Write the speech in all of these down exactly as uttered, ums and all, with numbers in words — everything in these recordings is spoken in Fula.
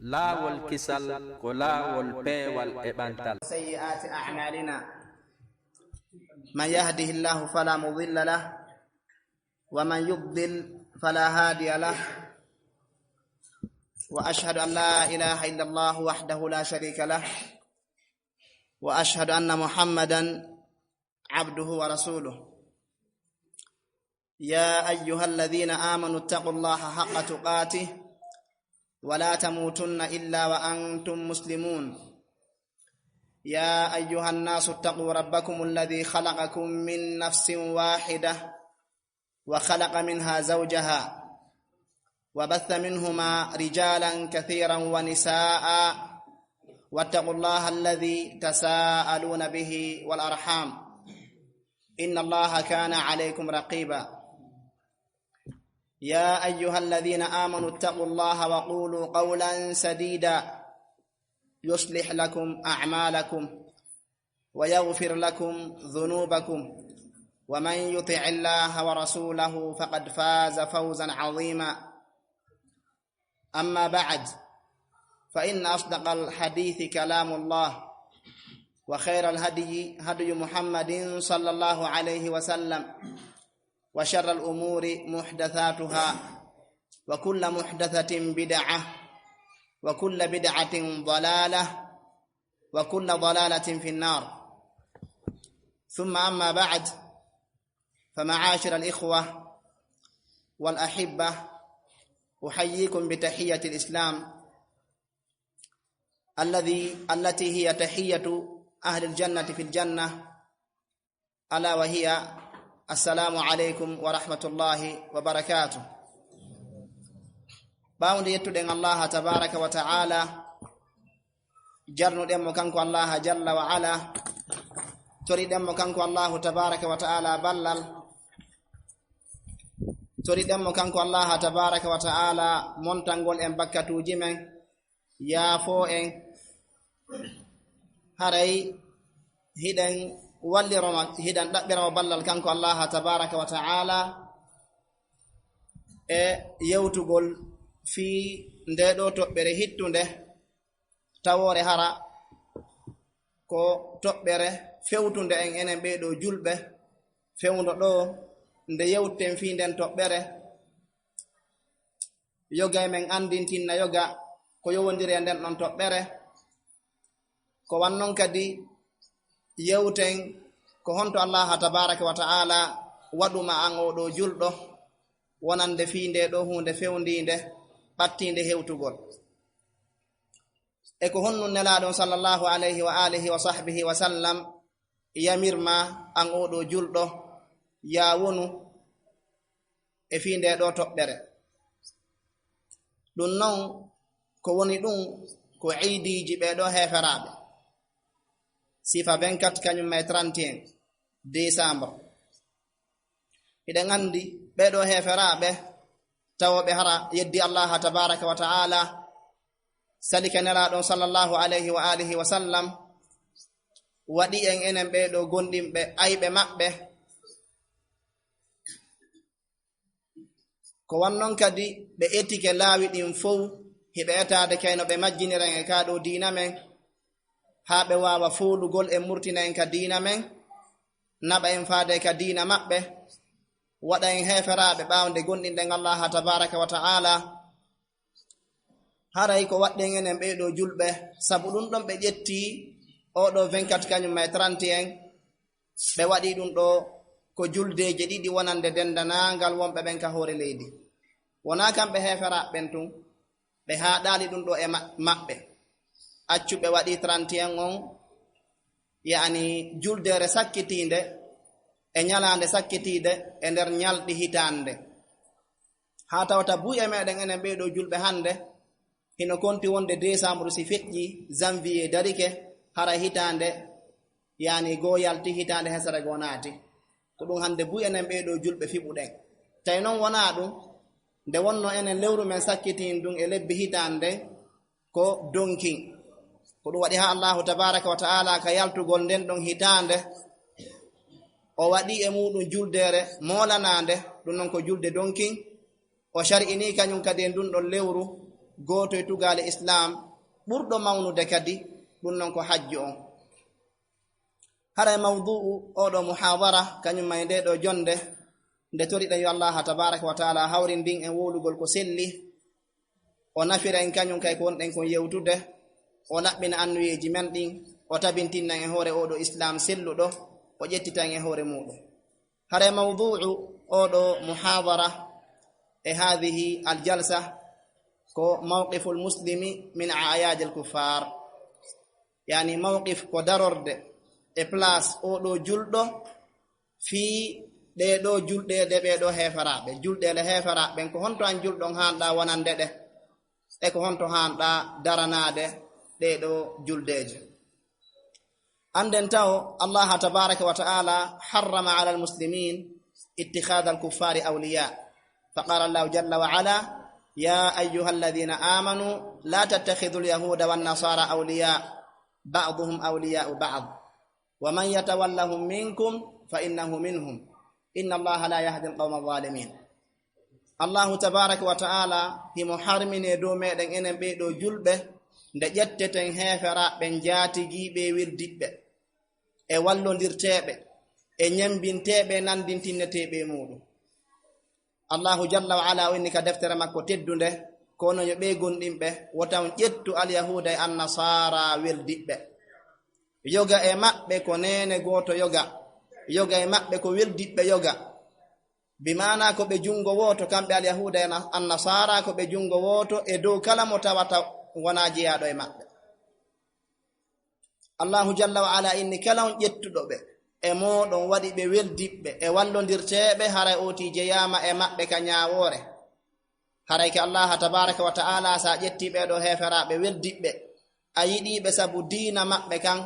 Laawol kisal ko laawol peewal e ɓantal. سيئات أعمالنا. من يهده الله فلا مضل له، ومن يضلل فلا هادي له. وأشهد أن لا إله إلا الله وحده لا شريك له، وأشهد أن محمدا عبده ورسوله. يا أيها الذين آمنوا اتقوا الله حق تقاته ولا تموتن إلا وأنتم مسلمون. يا أيها الناس اتقوا ربكم الذي خلقكم من نفس واحدة وخلق منها زوجها وبث منهما رجالا كثيرا ونساء واتقوا الله الذي تساءلون به والأرحام إن الله كان عليكم رقيبا. يا أيها الذين آمنوا اتقوا الله وقولوا قولا سديدا يصلح لكم أعمالكم ويغفر لكم ذنوبكم ومن يطع الله ورسوله فقد فاز فوزا عظيما. أما بعد، فإن أصدق الحديث كلام الله، وخير الهدي هدي محمد صلى الله عليه وسلم، وشر الأمور محدثاتها، وكل محدثة بدعة، وكل بدعة ضلالة، وكل ضلالة في النار. ثم أما بعد، فمعاشر الإخوة والأحبة، أحييكم بتحية الإسلام الذي، التي هي تحية أهل الجنة في الجنة، ألا وهي السلام عليكم ورحمة الله وبركاته. Ɓaawo nde yettuɗen Allaha tabaraka wa ta'ala, jarnuɗen mo kanko Allaha jalla wa ala, toriɗen mo kanko Allahu tabaraka wa ta'ala ballal, toriɗen mo kanko Allaha tabaraka wa ta'ala montangol en bakkatuuji men, yaafo en, haray hiɗen walliroma, hiɗen ɗaɓɓiroma ballal kanko Allaha tabaraka wa ta'ala e yewtugol fii nde ɗo toɓɓere hittunde, tawoore hara ko toɓɓere fewtunde en enen ɓee ɗo julɓe, fewndo ɗo nde yewten fii nden toɓɓere, yoga e men anndintinna yoga ko yowondiri e nden ɗon toɓɓere. Ko wan non kadi yewten ko honto Allaha tabaraka wa ta'ala waɗuma an oo ɗo julɗo wonande fii nde ɗo huunde fewndiinde, ɓattiinde hewtugol. E ko honɗun Nelaaɗo on sallallahu alayhi wa alihi wa sahbihi wa sallam yamirma an oo ɗo julɗo, yaa wonu e fii nde ɗo toɓɓere. Ɗun non ko woni ɗun ko iidiiji ɓee ɗo heeferaaɓe. Sifa vingt-quatre kañum e trente et un décembre. Hiɗen anndi ɓee ɗo heeferaaɓe tawooɓe hara yeddi Allaha tabaraka wa ta'ala, salike Nelaaɗo on sallallahu alayhi wa alihi wa sallam, waɗi en enen ɓee ɗo gonɗinɓe ayɓe maɓɓe. Ko wan non kadi ɓe etike laawi ɗin fow, hiɓe etaade kayno ɓe majjinira en e kaa ɗo diina men, haa ɓe waawa foolugol e murtina en ka diina men, naɓa en faade ka diina maɓɓe, waɗa en heeferaaɓe ɓaawo nde gonɗinɗen Allaha tabaraka wa ta'ala. Haray ko waɗɗen enen ɓee ɗo julɓe, sabu ɗun ɗon ɓe ƴetti oo ɗo vingt-quatre kañum e trente et un, ɓe waɗi ɗun ɗo ko juldeeje ɗiɗi wonande dendanaangal wonɓe ɓen ka hoore leydi. Wonaa kamɓe heeferaaɓe ɓen tun, ɓe haaɗaali ɗun ɗo e ma-, maɓɓe. Accu ɓe waɗi trente et un on, yaani juldeere sakkitiinde e ñalaande sakkitiinde e nder ñalɗi hitaande. Haa tawata buy e meɗen enen ɓee ɗo julɓe hannde, hino konti wonde décembre si feƴƴi, janvier darike, hara hitaande, yaani goo yalti, hitaande hesere goo naati. Ko ɗun hannde buy enen ɓee ɗo julɓe fiɓuɗen. Tawi non wonaa ɗun, nde wonno enen lewru men sakkitin ɗun e lebbi hitaande, ko donkin. Ko ɗun waɗi haa Allaahu tabaaraka wa ta'aalaa ka yaltugol nden ɗon hitaande, o waɗi e muuɗun juldeere moolanaande, ɗun non ko julde donkin. O shar'inii kañun kadi e ndun ɗon lewru, gooto e tugaale Islaam ɓurɗo mawnude kadi, ɗum noon ko hajju on. Haray mawdu'u oo ɗoo muhaadara, kañum ma e ndee ɗoo jonnde, nde toriɗen yo Allaaha tabaaraka wa taala hawrin ɗin en wowlugol ko selli, o nafira en kañum kay ko wonɗen kon yewtude, o laɓɓina anniyeeji men ɗin, o tabintinna en e hoore oo ɗoo Islaam selluɗo, o ƴettita en e hoore muuɗum. Haray mawdu'u oo ɗoo muhaadara e haadihi aljalsa ko mawqiful muslimi min a'yaadil kuffaar. Yaani mawqif ko darorde e place oo ɗoo julɗo fii ɗee ɗoo julɗeede ɓee ɗoo heeferaaɓe. Julɗeele heeferaaɓe ɓen, ko honto an julɗo on haanɗaa wonande ɗe? E ko honto haanɗaa daranaade ɗee ɗoo juldeeje? Annden taw Allaaha tabaaraka wa ta'aala harrama alal muslimiin ittikhaadal kuffaari awliyaa. Fa qaala Allaahu jalla wa ala, yaa ayyuhal laziina aamanu laa tattakhidul yahuuda wan nasaara awliyaa, ba'duhum awliyaa'u ba'd. Wa man yatawallahum minkum fa innahu minhum. Inna Allaaha laa yahdil qawma zaalimiin. Allaahu tabaaraka wa ta'aala himo harminee dow meɗen enen ɓee ɗoo julɓe, nde ƴetteten heeferaaɓe ɓen njaatigiiɓe e weldiɓɓe, e wallondirteeɓe, e ñembinteeɓe, e nanndintinneteeɓe e muuɗum. Allaahu jalla wa ala o inni ka deftere makko teddunde, ko onon yo ɓee gomɗinɓe, wota on ƴettu alyahuuda e annasaara weldiɓɓe. Yoga e maɓɓe ko neene gooto yoga, yoga e maɓɓe ko weldiɓɓe yoga. Bi maanaa ko ɓe junngo wooto, kamɓe alyahuuda e na-, annasaara ko ɓe junngo wooto e dow kala mo tawata wonaa jeyaaɗo e maɓɓe. Allaahu jalla wa ala inni kala on ƴettuɗo ɓe e mooɗon, waɗi ɓe weldiɓɓe e wallondirteeɓe, haray ootii jeyaama e maɓɓe ka ñaawoore. Haray ke Allaaha tabaaraka wa ta'aala, so a ƴettii ɓee ɗoo heeferaaɓe weldiɓɓe, a yiɗii ɓe sabu diina maɓɓe kan,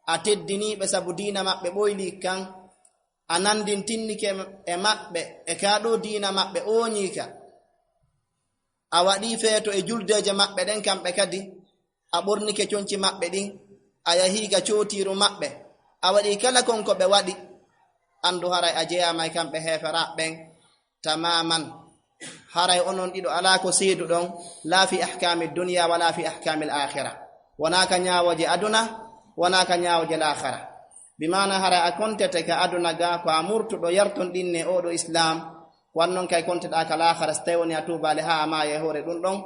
a teddinii ɓe sabu diina maɓɓe ɓoylii kan, a nanndintinnike e maɓɓe e kaa ɗoo diina maɓɓe ooñii ka, a waɗii feeto e juldeeje maɓɓe ɗen kamɓe kadi, a ɓornike conci maɓɓe ɗin, a yahii ka cootiiru maɓɓe, a waɗii kala kon ko ɓe waɗi, anndu haray a jeyaama e kamɓe heeferaaɓe ɓen tamaman. Haray onon ɗiɗo alaa ko seeduɗon, laa fi ahkaami dunya wa laa fi ahkaami al-aakhira. Wonaa ka ñaawooje aduna, wonaa ka ñaawooje laakhara. Bi maana haray a kontete ka aduna ga ko a murtuɗo yartonɗinne oo ɗoo Islaam, ko an non kay konteɗaa ka laakhara, so tawii woni a tuubaali haa a maaya e hoore ɗum ɗon,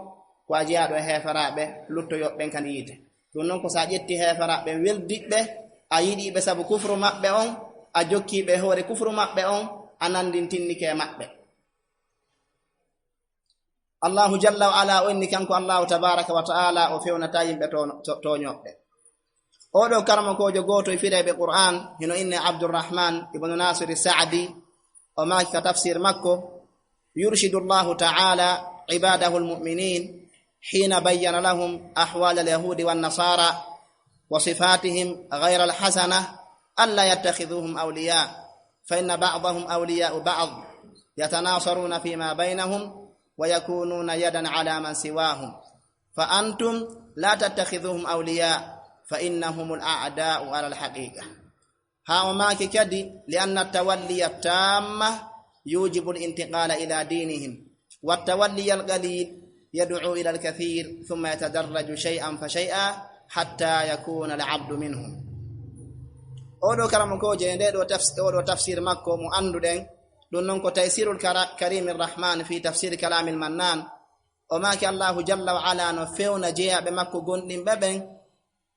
ko a jeyaaɗo e heeferaaɓe luttoyooɓe ɓen kan yiite. Ɗum noon ko so a ƴetti heeferaaɓe ɓen weldiɓɓe, a yiɗii ɓe sabu kufru maɓɓe on, a jokkii ɓe e hoore kufru maɓɓe on, a nanndintinnike e maɓɓe. Allaahu jalla wa ala o inni kanko Allaahu tabaaraka wa ta'aala o fewnataa yimɓe toono-, to-, tooñooɓe. Oo ɗoo karamokoojo gooto e firayɓe Qur'aan, hino innee Abdurrahmaan ibnu Naasiri Sa'di, o maaki ka tafsiir makko, yurshidu Allaahu ta'aala ibaadahu al-mu'miniin hiina bayyana lahum ahwaala al-yahuudi wan-nasaara wa sifaatihim ghayra al-hasana, allaa yattakhiduuhum awliyaa, fa inna ba'dahum awliyaa'u ba'd, yatanaasaruuna fiimaa baynahum, wa yakuunuuna yadan alaa man siwaahum. Fa antum laa tattakhiduuhum awliyaa, fa innahumul a'daa'u alal haqiiqa. Haa o maaki kadi, li anna tawalliya taamma yuujibul intiqaala ilaa diinihim, wa tawalliyal qaliil yad'uu ilal kathiir, summa yatadarraju shay'an fa shay'an, hattaa yakuunal abdu minhum. Oo ɗoo karamokoojo e ndee ɗoo tafs-, oo ɗoo tafsiir makko mo annduɗen, ɗum noon ko Taysiirul Kara-, Kariimir Rahmaan fii Tafsiiri Kalaamil Mannaan, o maaki Allaahu jalla wa ala no fewna jeyaaɓe makko gomɗinɓe ɓen,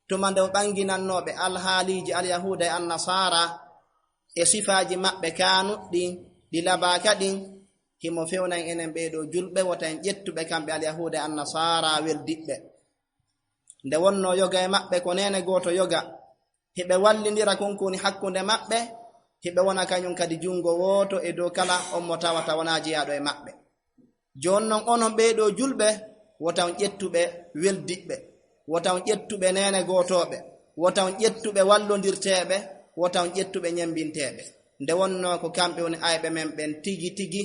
tuma nde o ɓannginannoo ɓe alhaaliiji alyahuuda e annasaara e sifaaji maɓɓe kaanuɗi ɗin, ɗi labaaka ɗin, himo fewna en enen ɓee ɗoo julɓe, wota en ƴettu ɓe kamɓe alyahuuda e annasaara weldiɓɓe. Nde wonnoo yoga e maɓɓe ko neene gooto yoga, hiɓe wallindira kon ko woni hakkunde maɓɓe, hiɓe wona kañum kadi junngo wooto e dow kala on mo tawata wonaa jeyaaɗo e maɓɓe. Jooni non, onon ɓee ɗoo julɓe, wota on ƴettu ɓe weldiɓɓe, wota on ƴettu ɓe neene gootooɓe, wota on ƴettu ɓe wallondirteeɓe, wota on ƴettu ɓe ñembinteeɓe. Nde wonnoo ko kamɓe woni ayɓe men ɓen tigi tigi.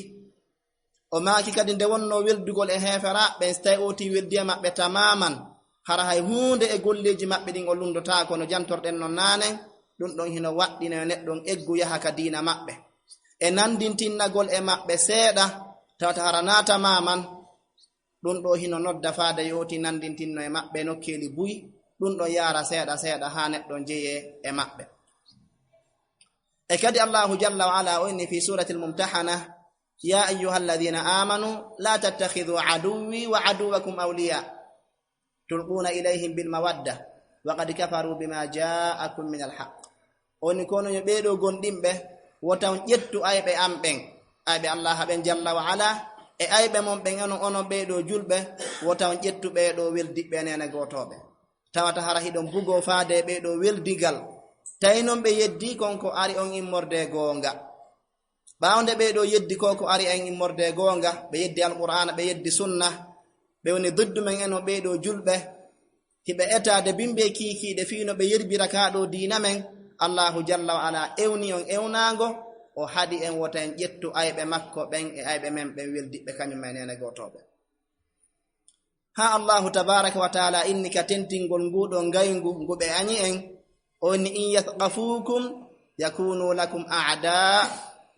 O maaki kadi, nde wonnoo weldugol e heeferaaɓe ɓen, so tawii ootii weldi e maɓɓe tamaman, hara hay huunde e golleeji maɓɓe ɗin o lunndotaako, no jantorɗen non naane, ɗum ɗon hino waɗɗina yo neɗɗo on eggu yaha ka diina maɓɓe. E nanndintinnagol e maɓɓe seeɗa, tawata hara naa tamaman, Ɗum ɗo hino nodda faade yooti nanndintinno e maɓɓe nokkeeli buy. Ɗum ɗo yaara seeɗa seeɗa haa neɗɗo jeyee e maɓɓe. E kadi Allahu jalla wa ala o inni fi suratil Mumtahana, "Ya ayyuhalladhina amanu la tattakhidhu aduwwi wa aduwwakum awliya tulquna ilayhim bil mawadda wa qad kafaru bima ja'akum minal haqq." O inni, "Kono yo ɓee ɗo gonɗinɓe, wota on ƴettu ayɓe am ɓen, ayɓe Allah ɓen jalla wa ala, e ayɓe mon ɓen, onon, onon ɓee ɗo julɓe, wota on ƴettu ɓee ɗo weldiɓɓe e neene gootooɓe. Tawata hara hiɗon bugoo faade e ɓee ɗo weldigal. Tawi non ɓe yeddi kon ko ari on immorde goonga." Ɓaawo nde ɓee ɗo yeddi ko ko ari en immorde goonga, ɓe yeddi Alqur'aana, ɓe yeddi Sunna, ɓe woni diddu men en o ɓee ɗo julɓe, hiɓe etaade bimbe kiikiiɗe fii no ɓe yerbira kaa ɗo diina men, Allahu jalla wa ala ewni on ewnaango, o haɗi en wota en ƴettu ayɓe makko ɓen e ayɓe men ɓen weldiɓɓe kañum men neene gootooɓe. Haa Allahu tabaaraka wa taala inni ka tentingol nguɗo ngayngu ngu ɓe añi en, o inni, "In yathqafukum yakunu lakum a'da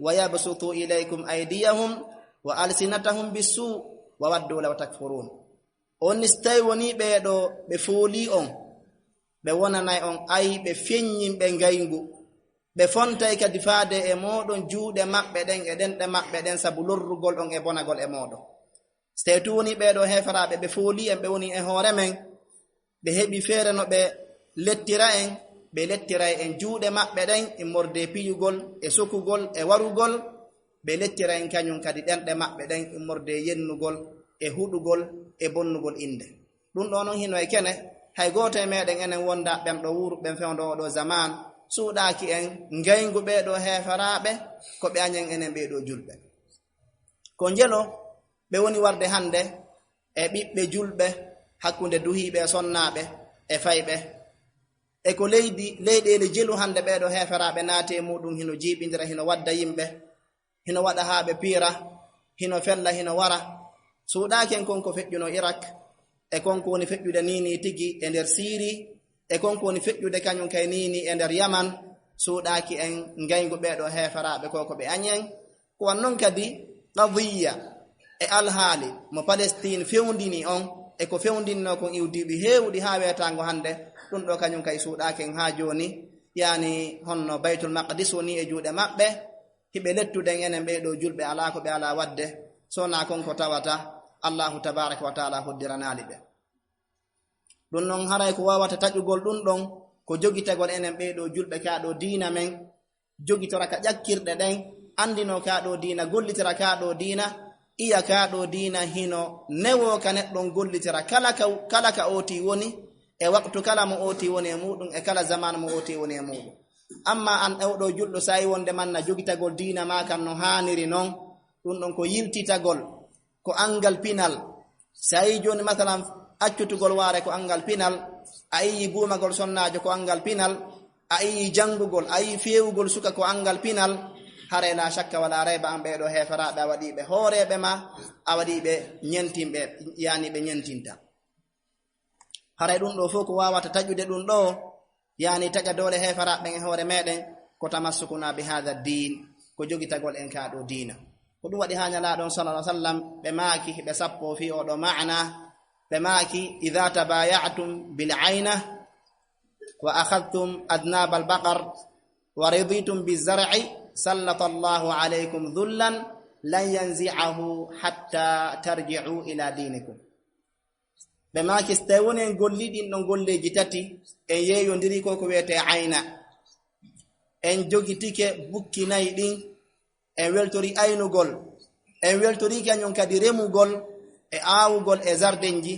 wa yabsutu ilaykum aydiyahum wa alsinatahum bisu wa waddu law takfurun." O inni, "Si tawi woni ɓee ɗo ɓe fooli on, ɓe wonanay on ayɓe feññinɓe ngayngu, ɓe fontay kadi faade e mooɗon juuɗe maɓɓe ɗen e ɗenɗe maɓɓe ɗen sabu lorrugol on e bonagol e mooɗon." Si tawi tun woni ɓee ɗo heeferaaɓe, ɓe fooli en, ɓe woni e hoore men, ɓe heɓi feere no ɓe lettira en, ɓe lettiray en juuɗe maɓɓe ɗen, immorde piyugol, e sokugol, e warugol, ɓe lettira en kañum kadi ɗenɗe maɓɓe ɗen, immorde yennugol, e huɗugol, e bonnugol innde. Ɗum ɗo non hino e kene, hay gooto e meɗen enen wonda ɓen ɗo wuuru, ɓen fewndo oɗo zaman, suuɗaaki en ngayngu ɓee ɗo heeferaaɓe, ko ɓe añen enen ɓee ɗo julɓe. Ko njelo ɓe woni warde hannde e ɓiɓɓe julɓe, hakkunde duhiiɓe e sonnaaɓe e fayɓe. E ko leydi, leyɗeele jelu hannde ɓee ɗo heeferaaɓe naati e muɗum, hino jiiɓindira, hino wadda yimɓe, hino waɗa haa ɓe piira, hino fella, hino wara. Suuɗaaki en kon ko feƴƴuno Irak, e kon ko woni feƴƴude nii nii tigi e nder Siiri, e kon ko woni feƴƴude kañum kay nii nii e nder Yaman. Suuɗaaki en ngayngu ɓee ɗo heeferaaɓe ko, ko ɓe añi en. Ko wan non kadi qadiyya e alhaali mo Palestine fewndini on, e ko fewndinno kon iwdiiɓi heewuɗi haa weetaango hannde, ɗum ɗo kañum kay suuɗaaki en haa jooni. Yaani honno Baytul Maqdis woni e juuɗe maɓɓe, hiɓe lettude en enen ɓee ɗo julɓe, alaa ko ɓe alaa waɗde, so wonaa kon ko tawata Allahu tabaaraka wa taala hoddiranaali ɓe. Ɗum non haray ko waawata taƴugol ɗum ɗon, ko jogitagol enen ɓee ɗo julɓe kaa ɗo diina men, jogitora ka ƴakkirɗe ɗen, anndinoo kaa ɗo diina, gollitira kaa ɗo diina, iya kaa ɗo diina hino newoo ka neɗɗon gollitira kala ka, kala ka ooti woni, e waqtu kala mo ooti woni e muɗum, e kala zaman mo ooti woni e muɗum. Amma an ɗo ɗo julɗo, saa'i wonde manna jogitagol diina maa kan no haaniri non, ɗum ɗon ko yiltitagol, ko anngal pinal. Saa'i jooni, masalan, accutugol waare ko anngal pinal, a yi'i buumagol sonnaajo ko anngal pinal, a yi'i janngugol, a yi'i feewugol suka ko anngal pinal, haray laa shakka walaa rayba an ɓee ɗo heeferaaɓe a waɗii ɓe hooreeɓe ma, a waɗii ɓe ñentinɓe, yaani ɓe ñentinta. Haray ɗum ɗo fof ko waawata taƴude ɗum ɗo, yaani taƴa doole heeferaaɓe ɓen e hoore meɗen, ko tamassukuna bi haadha diin, ko jogitagol en kaa ɗo diina. Ko ɗum waɗi haa Nelaaɗo on sallallahu alaihi wasallam, ɓe maaki, ɓe sappo fii oo ɗo maana, ɓe maaki, "Idha tabaya'tum bil ayna wa akhadhtum adnabal baqar wa raditum biz zar'i, sallata Allahu alaykum dhullan lan yanzi'ahu hatta tarji'u ila dinikum." Ɓe maaki, "Si tawi woni en gollii ɗin ɗon golleeji tati, en yeeyondiri ko ko wiyetee ayna, en jogitike bukki nayi ɗin, en weltori aynugol, en weltori kañum kadi remugol e aawugol e zardenji,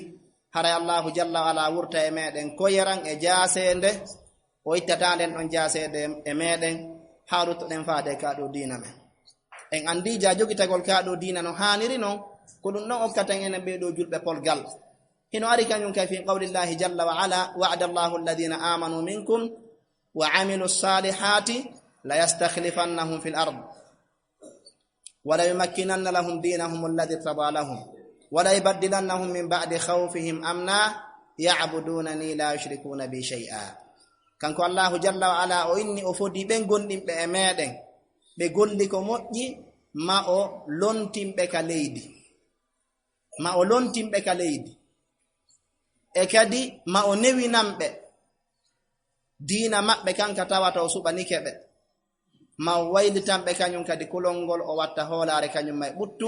haray Allahu jalla wa ala wurta e meɗen koyeran e jaaseende, o ittata nden ɗon jaaseede e meɗen, haa ruttoɗen faade ka ɗo diina men." En anndi ja jogitagol ka ɗo diina no haaniri non, ko ɗum ɗon okkata en enen ɓee ɗo julɓe polgal. Hino ari kañum kay fi qawlillahi jalla wa ala, "Wa'ada Allahu alladhina amanu minkum wa amilu salihati la yastakhlifannahum fil ard wa la yumakkinanna lahum dinahum alladhi irtada lahum wa la yubaddilannahum min ba'di khawfihim amna ya'budunani la yushrikuna bi shay'a." Kanko Allahu jalla wa ala o inni o fodi ɓen gonɗinɓe e meɗen, ɓe golli ko moƴƴi, ma o lontinɓe ka leydi. ma o lontin ɓe ka leydi, e kadi ma o newinan ɓe diina maɓɓe kan ka tawata o suɓanike ɓe, ma o waylitan ɓe kañum kadi kulol ngol, o watta hoolaare kañum may ɓuttu,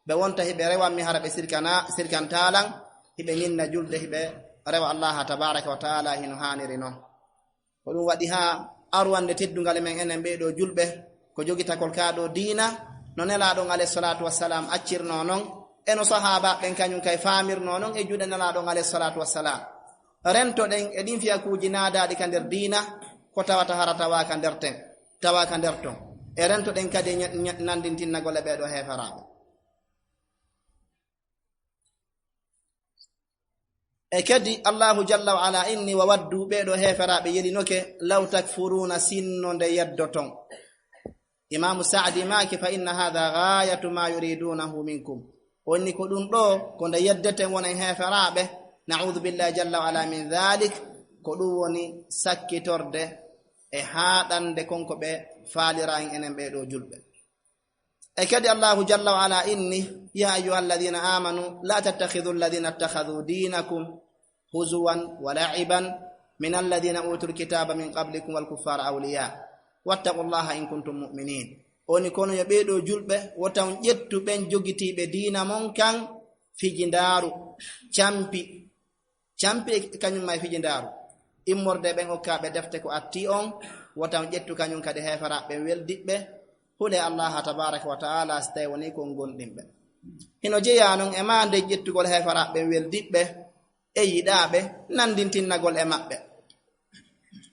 ɓe wonta hiɓe rewan mi hara ɓe sirkana, sirkantaa lan, hiɓe ñinna julde, hiɓe rewa Allaaha tabaaraka wa taala hino haaniri non. Ko ɗum waɗi haa arwannde teddungal e men enen ɓee ɗoo julɓe, ko jogitagol kaa ɗoo diina, no Nelaaɗo on alayhi salaatu wassalaam accirnoo non, e no sahaabaaɓe ɓen kañum kay faamirnoo non e juuɗe Nelaaɗo on alayhi salaatu wassalaam. Rentoɗen e ɗin fiyakuuji naadaaɗi ka nder diina, ko tawata hara tawaa ka nder ten, tawaa ka nder ton. E rentoɗen kadi e ña-, ña-, nanndintinnagol e ɓee ɗoo heeferaaɓe. E kadi Allaahu jalla wa ala inni: "Wa waddu", ɓee ɗoo heeferaaɓe yelinoke, "law takfuruuna", sinno nde yeddoton. Imaamu Saadi maaki: "Fa inna haadha ghaayatu maa yuriiduunahu minkum." Onni ko ɗum ɗoo, ko nde yeddeten wonen heeferaaɓe, na'uudu billahi jalla wa ala min dhalik, ko ɗum woni sakkitorde e haaɗande kon ko ɓe faalira en enen ɓee ɗoo julɓe. E kadi Allaahu jalla wa ala inni: "Ya ayyuha alladhina amanu la tattakhidhu alladhina ittakhadhu dinakum huzuwan wa la'iban min alladhina utul kitaba min qablikum wal kuffara awliya wattaqullaha in kuntum mu'minin." Oni kono yo ɓee ɗoo julɓe, wota on ƴettu ɓen jogitiiɓe diina mon kan fijindaaru, campi, campi e kañum ma e fijindaaru. Immorde ɓen okkaaɓe defte ko atti on, wota on ƴettu kañum kadi heeferaaɓe ɓen weldiɓɓe. Hule Allaaha tabaaraka wa taala si tawi wonii ko on gonɗinɓe. Hino jeyaa non e maa nde ƴettugol heeferaaɓe ɓen weldiɓɓe e yiɗaaɓe, nanndintinnagol e maɓɓe.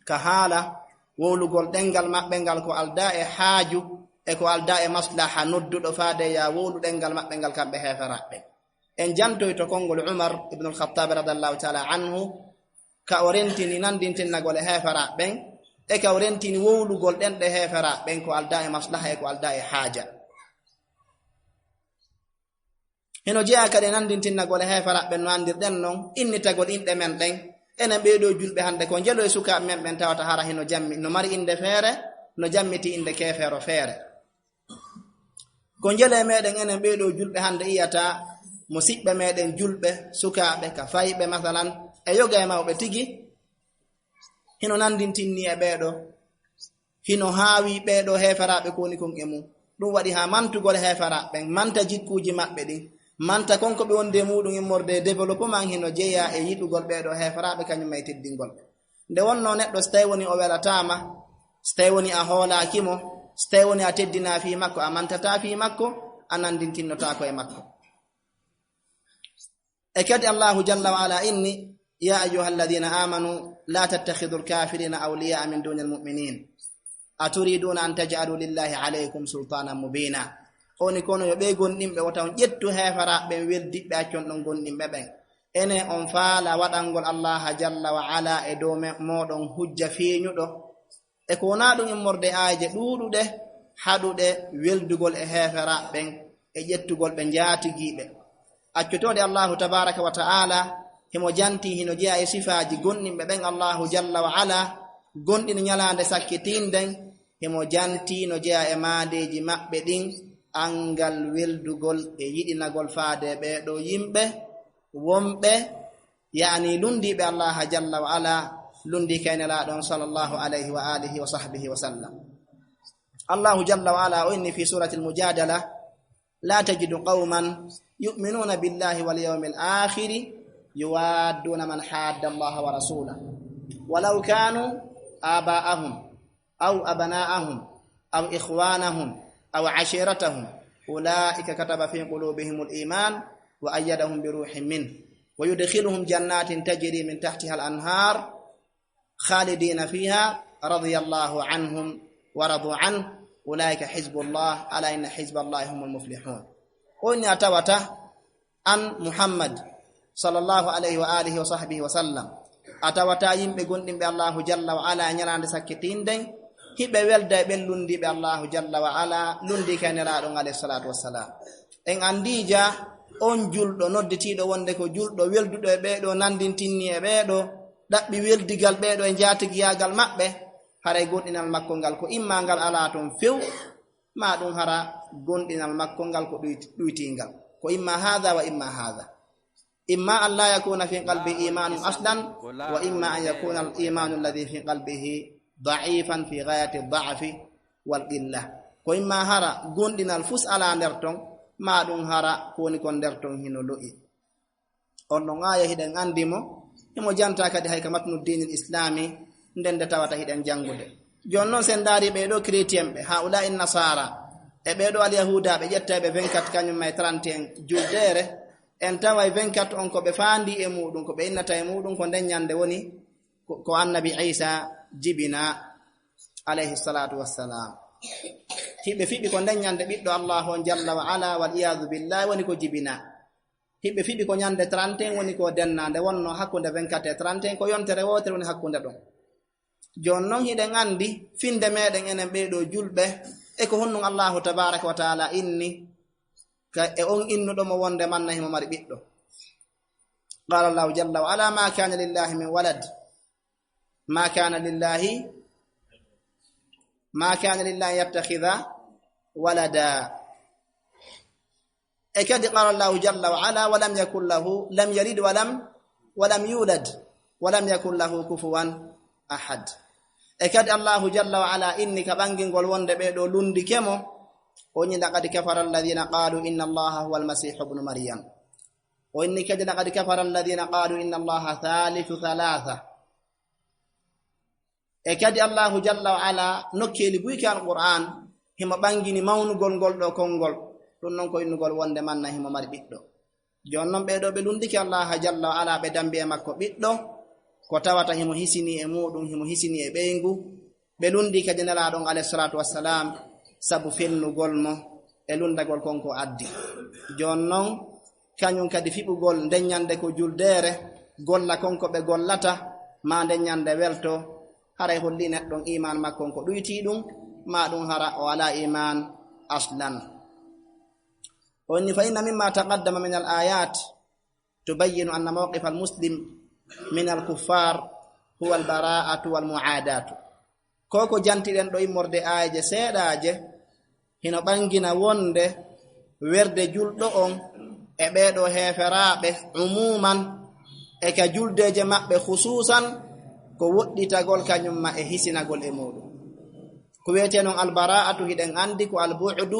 Ka haala wowlugol ɗenngal maɓɓe ngal ko aldaa e haaju, e ko aldaa e maslaha nodduɗo faade yaa wowlu ɗenngal maɓɓe ngal kamɓe heeferaaɓe. En jantoy to konngol Umar ibnul Khattaab radiyallahu taala anhu, ka o rentini nanndintinnagol e heeferaaɓe ɓen, e ka o rentini wowlugol ɗenɗe heeferaaɓe ɓen ko aldaa e maslaha e ko aldaa e haaja. Hino jeyaa kadi e nanndintinnagol e heeferaaɓe ɓen no anndirɗen non, innitagol inɗe men ɗen. Enen ɓee ɗoo julɓe hannde ko njelo e sukaaɓe men ɓen tawata hara hino jammi, no mari innde feere, no jammiti innde keefeero feere. Ko njelo e meɗen enen ɓee ɗoo julɓe hannde iyata musiɓɓe meɗen julɓe, sukaaɓe, ka fayɓe, masalan, e yoga e mawɓe tigi, hino nanndintinni e ɓee ɗoo, hino haawi ɓee ɗoo heeferaaɓe ko woni kon e mum. Ɗum waɗi haa mantugol heeferaaɓe ɓen, manta jikkuuji maɓɓe ɗin, manta kon ko ɓe wondi e muuɗum immorde e développement, hino jeyaa e yiɗugol ɓee ɗoo heeferaaɓe kañum e teddingol ɓe. Nde wonnoo neɗɗo, si tawi woni o welataama, si tawi woni a hoolaaki mo, si tawi woni a teddinaa fii makko, a mantataa fii makko, a nanndintinnotaako e makko. E kadi Allaahu jalla wa ala inni: "Ya ayyuha alladhina amanu la tattakhidhu alkafirina awliyaa min duni almu'minin, aturiduuna an taj'alu lillahi alaykum sultaanan mubiina." Oni kono yo ɓee gonɗinɓe, wota on ƴettu heeferaaɓe ɓen weldiɓɓe, accon ɗon gonɗinɓe ɓen. Enen on faala waɗangol Allaaha jalla wa ala e dow me-, mooɗon hujja feeñuɗo. E ko wonaa ɗum immorde e aayeeje ɗuuɗuɗe haɗuɗe weldugol e heeferaaɓe ɓen e ƴettugol ɓe njaatigiiɓe. Accotooɗe Allaahu tabaaraka wa ta'aala, himo jantii, hino jeyaa e sifaaji gonɗinɓe ɓen Allaahu jalla wa ala, gonɗini ñalaande sakkitiinden, himo jantii no jeyaa e maadeeji maɓɓe ɗin, anngal weldugol e yiɗinagol faade ɓee ɗoo yimɓe wonɓe, yaani lunndiiɓe Allaaha jalla wa ala, lunndii kay Nelaaɗo on sallallahu alayhi wa alihi wa sahbihi wa sallam. Allaahu jalla wa ala o inni fii suuratil Mujaadala: "La tajidu qawman yu'minuuna billahi wal yawmil aakhiri yuwaadduuna man haadda Allaha wa rasuulahu walaw kaanu aabaa'ahum aw abnaa'ahum aw ikhwaanahum aw ashiiratahum ulaa'ika kataba fii quluubihimul iimaan wa ayyadahum bi ruuhin minhu wa yudkhiluhum jannaatin tajrii min tahtihal anhaar khaalidiina fiihaa radiyallaahu anhum wa raduu anhu ulaa'ika hizbullah alaa inna hizballahi humul muflihuun." O inni a tawata an Muhammad sallallahu alayhi wa alihi wa sahbihi wa sallam, a tawata yimɓe gonɗinɓe Allaahu jalla wa ala e ñalaande sakkitiinden, hiɓe welda e ɓen lunndiiɓe Allaahu jalla wa ala, lunndii kay Nelaaɗo on alayhi salaatu wassalaam. En anndii ja on julɗo, nodditiiɗo wonde ko julɗo, welduɗo e ɓee ɗoo, nanndintinni e ɓee ɗoo, ɗaɓɓi weldigal ɓee ɗoo e njaatigiyaagal maɓɓe, haray gonɗinal makko ngal ko imma ngal alaa ton few, maa ɗum hara gonɗinal makko ngal ko ɗuyti-, ɗuytiingal. Ko imma hadha wa imma hadha. Imma an la yakuna fi qalbi imanun aslan, wa imma an yakuna al imanu alladhi fi qalbihi da'ifan fi ghayati ad-da'fi wal qilla. Ko imma hara gonɗinal fus ala nder ton, ma ɗum hara ko woni kon nder ton hino lo'i. On ɗon aaya hiɗen anndi mo, himo janta kadi hay ka matnu diinil islami, nden nde tawata hiɗen janngude. Jooni non, sen ndaari ɓee ɗoo chrétien ɓe, haa'ulaa'i nasaara, e ɓee ɗoo alyahuudaaɓe, ƴettayɓe vingt-quatre kañum ma e trente et un juldeere, en taway vingt-quatre on ko ɓe faandi e muuɗum, ko ɓe innata e muuɗum, ko nden ñande woni ko, ko annabi Iisa jibina, alayhi salaatu wassalaam. Hiɓe fiɓi ko nden ñande ɓiɗɗo Allaahu on jalla wa ala, wal iyaadu billahi, woni ko jibina. Hiɓe fiɓi ko ñande trente et un woni ko denna, nde wonno hakkunde vingt-quatre et trente et un, ko yontere wootere woni hakkunde ɗon. Jooni non hiɗen anndi finnde meɗen enen ɓee ɗoo julɓe, e ko honɗum Allaahu tabaaraka wa taala inni, ka e on innuɗo mo wonde manna himo mari ɓiɗɗo. Qaala Allaahu jalla wa ala, "Ma kana lillahi min walad." Ma kana lillahi, ma kana lillahi yattakhidha walada. E kadi qala Allahu jalla wa ala, "Wa lam yakun lahu, lam yalid wa lam, wa lam yulad, wa lam yakun lahu kufuwan ahad." E kadi Allahu jalla wa ala inni ka ɓangingol wonde ɓee ɗoo lundike mo, o inni, "Laqad kafara alladhina qalu inna Allaha huwa almasihu ibnu Maryam." O inni kadi, "Laqad kafara alladhina qalu inna Allaha thalithu thalatha." E kadi Allahu jalla wa ala nokkeeli buy ka Alqur'an, himo ɓangini mawnugol ngol ɗoo konngol. Ɗum non ko innugol wonde manna himo mari ɓiɗɗo. Jooni non ɓee ɗoo ɓe lundike Allaha jalla wa ala, ɓe dambi e makko ɓiɗɗo, ko tawata himo hisini e muuɗum, himo hisini e ɓeyngu. Ɓe lundi kadi Nelaaɗo on alayhi salatu wassalam, sabu fennugol mo e lundagol kon ko addi. Jooni non, kañum kadi fiɓugol nden ñande ko juldeere, golla kon ko ɓe gollata, ma nden ñande welto, haray holli neɗɗon iman makko on ko ɗuytii ɗum, ma ɗum hara o alaa iman aslan. O inni, "Fa inna mimma taqaddama min al ayat tubayyinu anna mawqifa al muslim min al kuffar huwa al bara'atu wal mu'adatu." Ko ko jantiɗen ɗo immorde aayeeje seeɗaaje, hino ɓangina wonde werde julɗo on e ɓee ɗoo heeferaaɓe umuman, e ka juldeeje maɓɓe khususan, ko woɗɗitagol kañum ma e hisinagol e muuɗum. Ko wiyetee non albara'atu, hiɗen anndi ko albu'du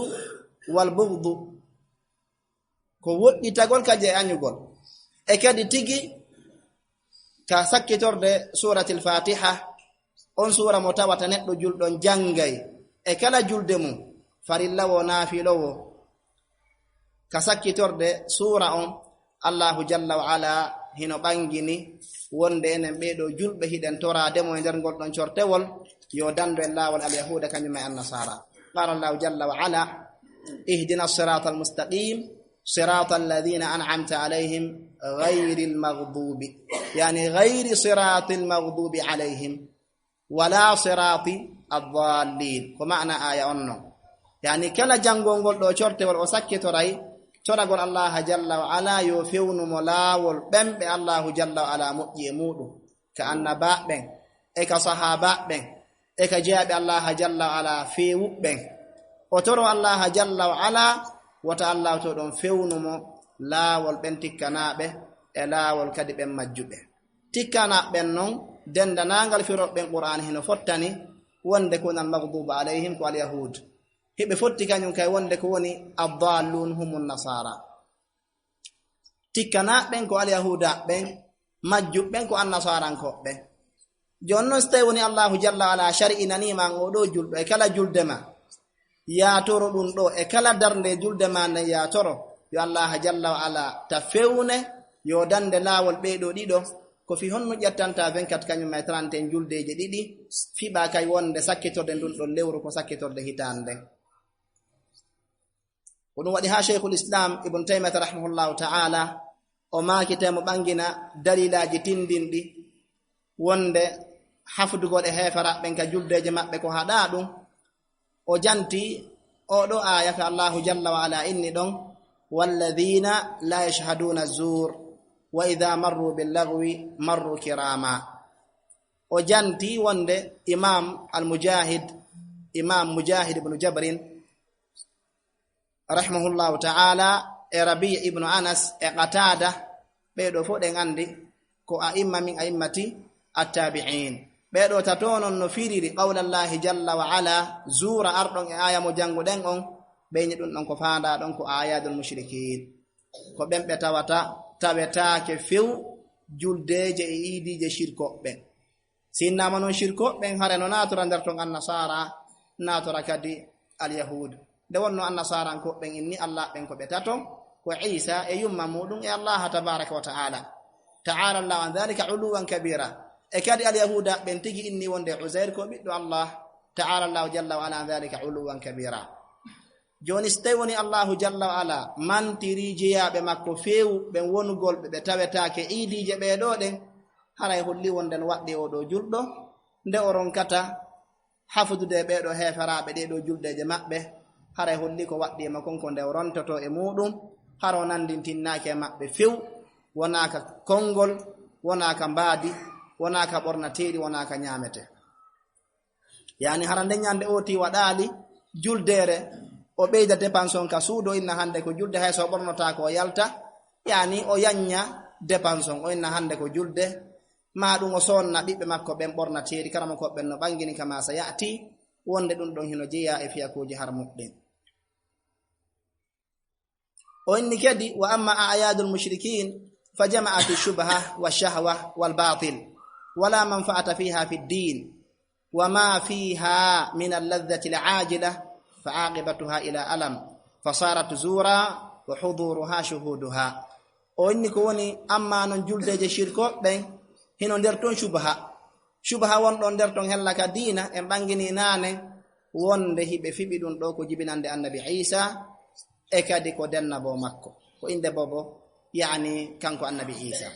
wal bughdu. Ko woɗɗitagol kadi e añugol. E kadi tigi, ka sakkitorde Suuratil Faatiha, on suura mo tawata neɗɗo julɗo on janngay e kala julde mum, farilla wo, naafilo wo, ka sakkitorde suura on, Allahu jalla wa ala hino ɓangini wonde enen ɓee ɗoo julɓe hiɗen toraade mo e nder ngol ɗon cortewol, yo dando en laawol alyahuuda kañum e annasaara. Qala Allahu jalla wa ala, "Ihdina siratal mustaqim, siratal ladhina an'amta alayhim, ghayril maghdubi." Yani, ghayri siratil maghdubi alayhim, wala sirati ad-dallin. Ko maana aya on non. Yani, kala janngol ngol ɗoo cortewol o sakkitoray toragol Allaha jalla wa ala yo fewnu mo laawol ɓen ɓe Allahu jalla wa ala moƴƴi e muuɗum, ka annabaaɓe ɓen, e ka sahaabaaɓe ɓen, e ka jeyaaɓe Allaha jalla wa ala feewuɓe ɓen. O toro Allaha jalla wa ala, wota Allahu to ɗon fewnu mo laawol ɓen tikkanaaɓe e laawol kadi ɓen majjuɓe. Tikkanaaɓe ɓen non, dendanaangal firooɓe ɓen Qur'aana hino fottani wonde ko woni al-maghdubu alayhim ko al-yahud. Hiɓe fotti kañum kay wonde ko woni ad-dallun humun nasara. Tikkanaaɓe ɓen ko alyahuudaaɓe ɓen, majjuɓe ɓen ko annasarankooɓe ɓen. Jooni non, so tawi woni Allahu jalla wa ala shar'inanii ma an oo ɗoo julɗo e kala julde ma, yaatoro ɗum ɗoo, e kala darnde julde ma nden yaatoro, yo Allaha jalla wa ala ta fewne, yo dande laawol ɓee ɗoo ɗiɗo, ko fii honno ƴettanta vingt-quatre kañum e trente et un juldeeje ɗiɗi, fiɓa kay wonde sakkitorde ndun ɗon lewru ko sakkitorde hitaande nden. Ko ɗum waɗi haa Shaykhul Islam Ibn Taymiyyah rahimahullahu ta'ala, o maakitee mo ɓangina dalilaaji tindinɗi wonde hafdugol e heeferaaɓe ɓen ka juldeeje maɓɓe ko haɗaa ɗum. O janti oo ɗoo aaya ka Allahu jalla wa ala inni ɗon, "Walladhina la yashhaduna zur, wa idha marru bil laghwi marru kirama." O janti wonde Imam Al-Mujahid, Imam Mujahid ibn Jabrin, rahimahullahu ta'ala, e Rabi' ibnu Anas e Qataada, ɓee ɗoo fof ɗen anndi ko a'imma min a'immati attabi'in. Ɓee ɗoo tato non no firiri qawlallahi jalla wa ala, zuura arɗon e aaya mo jannguɗen on, ɓe inni ɗum ɗon ko faandaa ɗon ko ayadul mushrikin. Ko ɓen ɓe tawata, tawetaake few juldeeje e iidiije shirkooɓe ɓen. Si innama non shirkooɓe ɓen, hare no naatora nder ton annasaara, naatora kadi alyahud. Nde wonno annasaarankooɓe ɓen inni Allah ɓen ko ɓe tato, ko Iisa e yumma muɗum e Allah tabaraka wa ta'ala. Ta'ala Allahu an dhalika uluwan kabira. E kadi alyahuda ɓen tigi inni wonde Uzair ko ɓiɗɗo Allah. Ta'ala Allahu jalla wa ala an dhalika uluwan kabira. Jooni, si tawi woni Allahu jalla wa ala mantiri jeyaaɓe makko feewuɓe wonugol ɓe, ɓe tawetaake iidiije ɓee ɗoo ɗen, haray holli wonde no waɗɗii oo ɗoo julɗo, nde o ronkata hafudude e ɓee ɗoo heeferaaɓe ɗee ɗoo juldeeje maɓɓe, haray holli ko waɗɗii mo kon ko nde o rontoto e muɗum, hara o nanndintinnaake e maɓɓe few, wonaa ka konngol, wonaa ka mbaadi, wonaa ka ɓornateeri, wonaa ka ñaamete. Yaani hara nden ñande o ti waɗaali juldeere, o ɓeyda dépense on ka suudu, o inna hannde ko julde, hay so o ɓornotaako o yalta, yaani o yañña dépense on, o inna hannde ko julde, maa ɗum o soonna ɓiɓɓe makko ɓen ɓornateeri, karamokooɓe ɓen no ɓanngini kama sa ya'ti, wonde ɗum ɗon hino jeyaa e fiyakuuji harmuɗi ɗin. O inni kadi, wa amma a'yadul mushrikin fa jama'ati shubha wa shahwa wal batil, wala manfa'ata fiha fi ddin, wa ma fiha min alladhati alajila fa aqibatuha ila alam, fa sarat zura wa huduruha shuhuduha. O inni ko woni, amma non juldeeje shirkooɓe ɓen, hino nder ton shubha. Shubha won ɗon nder ton hella ka diina, en ɓanngini naane wonde hiɓe fiɓi ɗum ɗo ko jibinande Annabi Iisa, e kadi ko dennabo makko. Ko innde bobo, yaani kanko Annabi Iisa.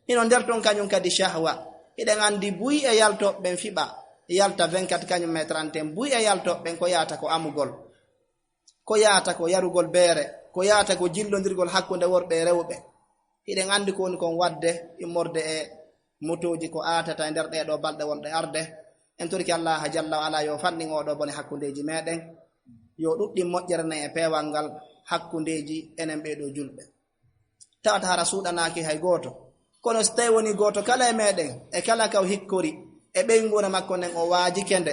Hino nder ton kañum kadi shahwa. Hiɗen anndi buy e yaltooɓe ɓen fiɓa, yalta vingt-quatre kañum e trente et un, buy e yaltooɓe ɓen ko yaata ko amugol. Ko yaata ko yarugol beere, ko yaata ko jillondirgol hakkunde worɓe e rewɓe. Hiɗen anndi ko woni kon waɗde immorde e motooji ko aatata e nder ɗee ɗoo balɗe wonɗe arde. En torike Allaaha jalla wa ala yo fanɗin oo ɗoo bone hakkundeeji meeɗen, yo ɗuɗɗin moƴƴere nden e peewal ngal hakkundeeji enen ɓee ɗoo julɓe. Tawata hara suuɗanaaki hay gooto. Kono si tawii wonii gooto kala e meeɗen, e kala ka o hikkori, e ɓeynguure makko nden o waajike nde,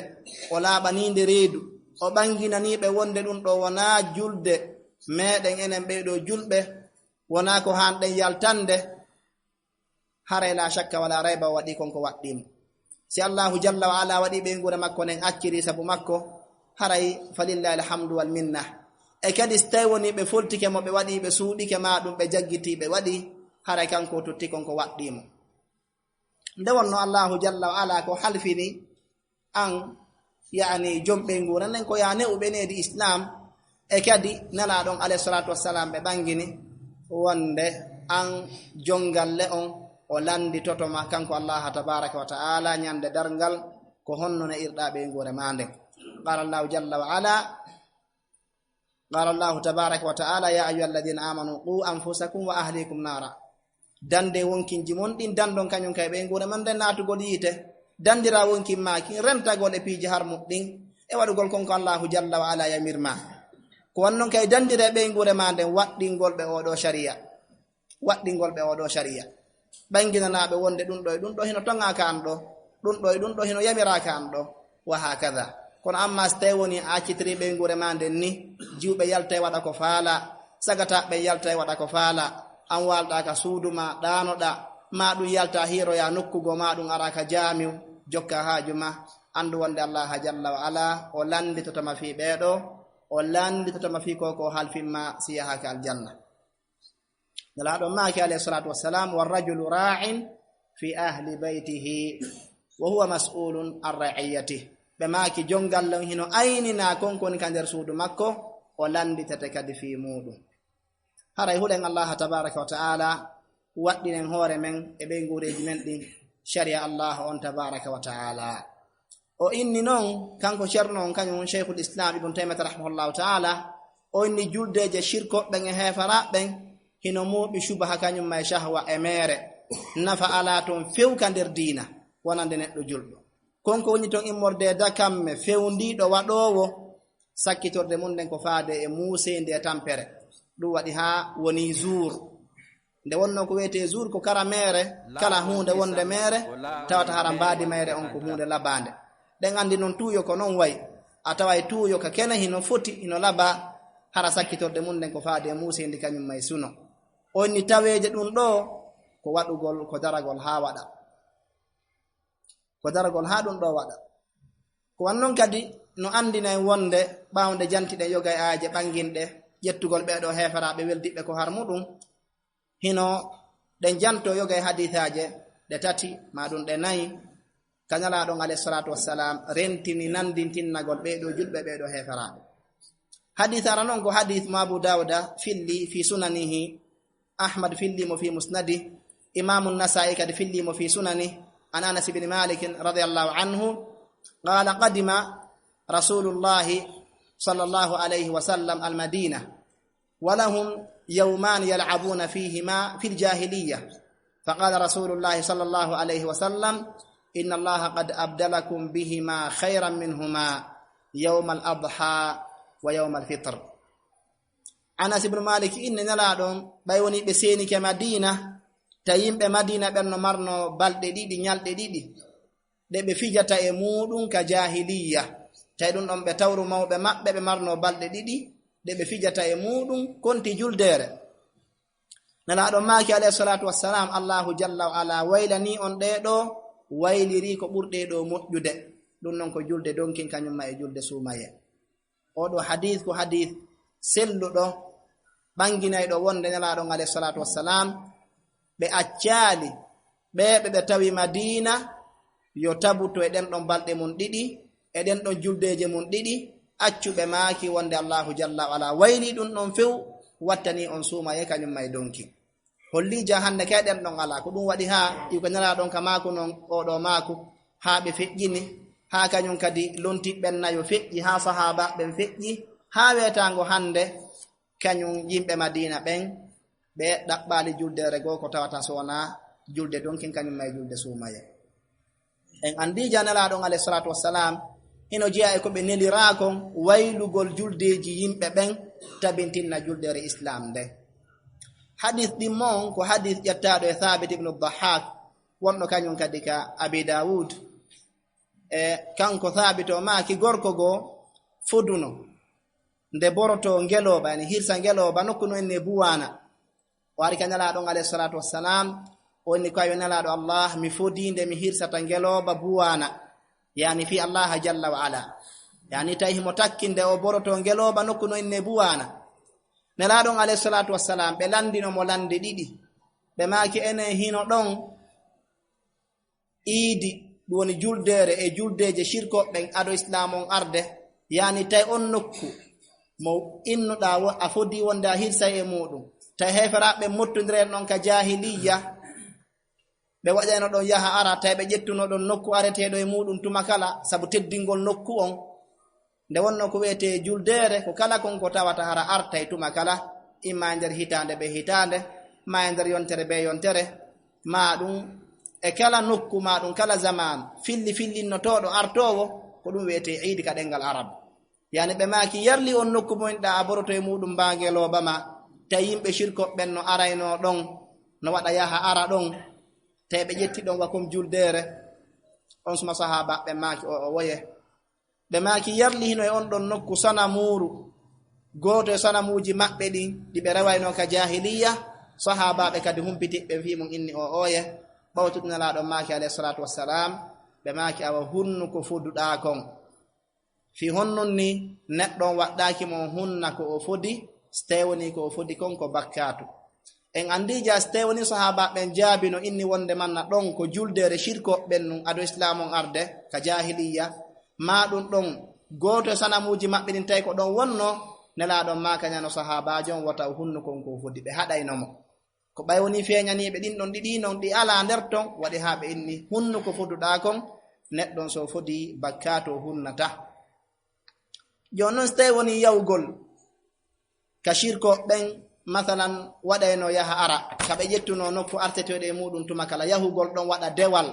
o laaɓanii nde reedu, o ɓanginanii ɓe wonde ɗum ɗoo wonaa julde meeɗen enen ɓee ɗoo julɓe, wonaa ko haanɗen yaltande, haray laa shakka walaa rayba o waɗii kon ko waɗɗii mo. Si Allaahu jalla wa ala waɗii ɓeynguure makko nden acciri sabu makko, haray falillahi alhamdu wal minna. E kadi si tawii wonii ɓe foltike mo, ɓe waɗii, ɓe suuɗike maa ɗum, ɓe jaggitii, ɓe waɗii, haray kanko o totti kon ko waɗɗii mo. Nde wonno Allaahu jalla wa ala ko halfini an, yaani jom ɓeynguure nden ko yaa ne'u ɓe needi Islam, e kadi Nelaaɗo on alayhi salaatu wassalaam ɓe ɓangini wonde an jonngalle on o lannditoto ma kanko Allaaha tabaaraka wa ta'ala ñande darngal ko honno ne'irɗaa ɓeynguure maa nden. Qaala Allaahu jalla wa ala, qaala Allaahu tabaaraka wa ta'ala, ya ayyuha alladhina amanu qu anfusakum wa ahlikum naara. Dande wonkinji mon ɗin, dandon kañum kay ɓeynguure mon nden naatugol yiite. Dandira wonkin maa kin rentagol e piiji harmuɗi ɗin, e waɗugol kon ko Allaahu jalla wa ala yamir ma. Ko wonnon kay dandire ɓeynguure maa nden waɗɗingol ɓe oo ɗoo shari'a. Waɗɗingol ɓe oo ɗoo shari'a. Ɓanginanaa ɓe wonde ɗum ɗoo e ɗum ɗoo hino toŋaa ka an ɗoo, ɗum ɗoo e ɗum ɗoo hino yamiraa ka an ɗoo, wa hakada. Kono amma si tawii wonii a accitirii ɓeynguure maa nden ni, jiwɓe yalta e waɗa ko faalaa, sagataaɓe yalta e waɗa ko faalaa, an waalɗaa ka suudu maa, ɗaanoɗaa, maa ɗum yalta hiiroyaa nokku goo, maa ɗum araa ka jaamiu, jokkaa haaju maa, anndu wonde Allaaha jalla wa ala, o lannditoto ma fii ɓee ɗoo, o lannditoto ma fii ko ko halfin maa si yahaaka aljanna. Nelaaɗo maaki alayhi salaatu wassalaam, "Warrajulu raa'in fi ahli baytihi, wa huwa mas'ulun an ra'iyyatihi." Ɓe maaki, jonngalle on hino ayninaa kon ko woni ka nder suudu makko, o lannditete kadi fii muuɗum. Haray huɗen Allaaha tabaaraka wa ta'ala, waɗɗinen hoore men e ɓeynguureeji men ɗin, shari'a Allaahu on tabaaraka wa ta'ala. O inni non, kanko Ceerno on, kañum on Shaykhul Islam Ibn Taymiyyah rahimahullahu ta'ala, o inni juldeeje shirkooɓe ɓen e heeferaaɓe ɓen, hino mooɓi shubaha kañum ma e shahwa e meere. Nafa alaa toon few ka nder diina, wonande neɗɗo julɗo. Kon ko woni toon immorde e dakamme fewndiiɗo waɗoowo, sakkitorde mum nden ko faade e muuseende e tampere. Ɗum waɗi haa woni zuur. Nde wonnoo ko wiyetee zuur, ko kala meere, kala huunde wonde meere, tawata hara mbaadi mayre on ko huunde labaande. Ɗen anndi noon tuuyo ko noon wayi. A taway tuuyo ka kene hino foti, hino labaa, hara sakkitorde mum nden ko faade e muuseendi kañum may suno. On ni taweeje ɗum ɗoo ko waɗugol, ko daragol haa waɗa. Ko daragol haa ɗum ɗoo waɗa. Ko wan non kadi no anndinay wonde ɓaawo nde jantiɗen yoga e aaje ɓannginɗe, ƴettugol ɓee ɗoo heeferaaɓe weldiɓɓe ko har muɗum, hino ɗen janto yoga e hadiisaaje ɗe tati, maa ɗum ɗe nayi, ka Nelaaɗo on alayhi salaatu wassalaam rentini nanndintinnagol ɓee ɗoo julɓe, ɓee ɗoo heeferaaɓe. Hadiis ara non ko hadiis mo Abu Daawuda filli fi sunanihi, Ahmad filli mo fi musnadi, Imaamu Nasaa'i kadi filli mo fi sunani, an Anas ibn Malik radiyallahu anhu, qala, qadima Rasulullahi sallallahu alayhi wa sallam al-Madina, wa lahum yawmani yal'abuna fihima fil jahiliyya. Faqala Rasulullahi sallallahu alayhi wa sallam, inna Allaha qad abdalakum bihima khayran minhuma yawmal adha wa yawmal fitr. Anas ibn Malik inni Nelaaɗo on, ɓay woni ɓe seenike Madina, ta yimɓe Madina ɓen no marno balɗe ɗiɗi, ñalɗe ɗiɗi, ɗe ɓe fijata e muuɗum ka jaahiliyya. Tawi ɗum ɗon ɓe tawru mawɓe maɓɓe ɓe marno balɗe ɗiɗi, ɗe ɓe fijata e muuɗum konti juldeere. Nelaaɗo maaki, alayhi salaatu wassalaam, Allahu jalla wa ala waylanii on ɗee ɗoo, waylirii ko ɓurɗee ɗoo moƴƴude. Ɗum non ko julde donkin kañum ma e julde suumaye. Oo ɗoo hadiis ko hadiis selluɗo, ɓannginayɗo wonde Nelaaɗo on, alayhi salaatu wassalaam, ɓe accaali ɓee ɓe ɓe tawi Madiina yo tabuto e ɗen ɗon balɗe mum ɗiɗi, e ɗen ɗon juldeeje mum ɗiɗi, accu ɓe maaki wonde Allahu jalla wa ala waylii ɗum ɗon few, wattanii on suumaye kañum ma e donki. Hollii ja hannde kay ɗen ɗon alaa. Ko ɗum waɗi haa iwka Nelaaɗo on ka maaku non, oo ɗoo maaku, haa ɓe feƴƴini, haa kañum kadi lontiiɓe ɓen nayo feƴƴi, haa sahaabaaɓe ɓen feƴƴi, haa weetaango hannde, kañum yimɓe Madiina ɓen, ɓe ɗaɓɓaali juldeere goo ko tawata so wonaa julde donkin kañum ma e julde suumaye. En anndii ja Nelaaɗo on, alayhi salaatu wassalaam, hino jeyaa e ko ɓe neliraa kon, waylugol juldeeji yimɓe ɓen, tabintinna juldeere Islaam nden. Hadiis ɗimmo on ko hadiis ƴettaaɗo e Thaabit ibnu Dahhaak, wonɗo kañum kadi ka Abi Daawuud. E kanko Thaabit o maaki gorko goo foduno nde borotoo ngelooba, yani hirsa ngelooba nokku no innee Buwaana. O ari ka Nelaaɗo on, alayhi salaatu wassalaam, o inni ko, ayo Nelaaɗo Allah, mi fodii nde mi hirsata ngelooba Buwaana, yani fii Allah jalla wa ala. Yani tawi himo takkinde o borotoo ngelooba nokku no innee Buwaana. Nelaaɗo on, alayhi salaatu wassalaam, ɓe lanndino mo lannde ɗiɗi. Ɓe maaki, enen hino ɗon iidi, ɗum woni juldeere e juldeeje sirkooɓe ɓen ado Islaam on arde, yani tawi on nokku mo innuɗaa wo-, a fodii wonde a hirsay e muuɗum, tawi heeferaaɓe ɓen mottondire ɗon ka jaahiliyya, ɓe waɗayno ɗon yaha ara, tawi ɓe ƴettuno ɗon nokku areteeɗo e muuɗum tuma kala, sabu teddingol nokku on. Nde wonnoo ko wiyetee juldeere, ko kala kon ko tawata hara artay tuma kala, imma e nder hitaande bee hitaande, maa e nder yontere bee yontere, maa ɗum e kala nokku, maa ɗum kala zamaan, filli fillinnotooɗo artoowo, ko ɗum wiyetee iidi ka ɗemngal Arab. Yani ɓe maaki, yarli on nokku mo inɗaa a boroto e muuɗum mbaa ngelooba ma, tawi yimɓe sirkooɓe ɓen no araynoo ɗon, no waɗa yaha ara ɗon, tawi ɓe ƴetti ɗon wa kon juldeere. On suma sahaabaaɓe maaki, o, o woye. Ɓe maaki, yarli hino e on ɗon nokku sanamuuru, gooto e sanamuuji maɓɓe ɗin, ɗi ɓe rewaynoo ka jaahiliyya? Sahaabaaɓe kadi humpiti ɓe fii mum inni o ooye. Ɓawtuɗo Nelaaɗo maaki, alayhi salaatu wassalaam, ɓe maaki, awa hunnuko foduɗaa kon. Fii honɗun ni neɗɗo on waɗɗaaki mo o hunna ko o fodi, so tawii wonii ko o fodi kon ko bakkaatu? En anndii ja, so tawii wonii sahaabaaɓe ɓen jaabino inni wonde manna ɗon ko juldeere sirkooɓe ɓen nun ado Islaam on arde ka jaahiliyya, maa ɗum ɗon gooto e sanamuuji maɓɓe ɗin tawi ko ɗon wonnoo, Nelaaɗo on maakañano sahaabaajo on wota o hunnu kon ko o fodi, ɓe haɗayno mo. Ko ɓay wonii feeñaniiɓe ɗin ɗon ɗiɗi non ɗi alaa nder ton, waɗi haa ɓe inni hunnuko foduɗaa kon, neɗɗo on so fodii bakkaatu o hunnata. Jooni non, so tawii wonii yahugol ka sirkooɓe ɓen, masalan, waɗayno yaha ara, ka ɓe ƴettunoo nokku arteteeɗo e muuɗum tuma kala, yahugol ɗon waɗa dewal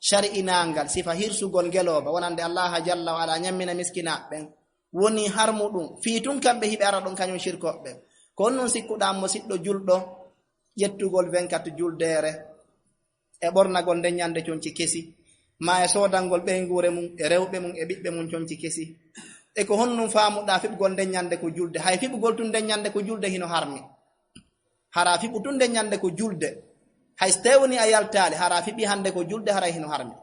sari'inaangal, sifa hirsugol ngelooba, wonande Allaaha jalla wa ala, ñammina miskinaaɓe ɓen, wonii harmuɗum, fii tun kamɓe hiɓe ara ɗon kañum sirkooɓe ɓen. Ko honɗun sikkuɗaa musiɗɗo julɗo ƴettugol vingt-quatre juldeere e ɓornagol nden ñande conci kesi, maa e soodangol ɓeynguure mun e rewɓe mun e ɓiɓɓe mun conci kesi? E ko honɗun faamuɗaa fiɓugol nden ñande ko julde? Hay fiɓugol tun nden ñande ko julde hino harmi. Hara fiɓu tun nden ñande ko julde. Hay so tawii wonii a yaltaali, hara fiɓi hande ko julde, haray hino harmi.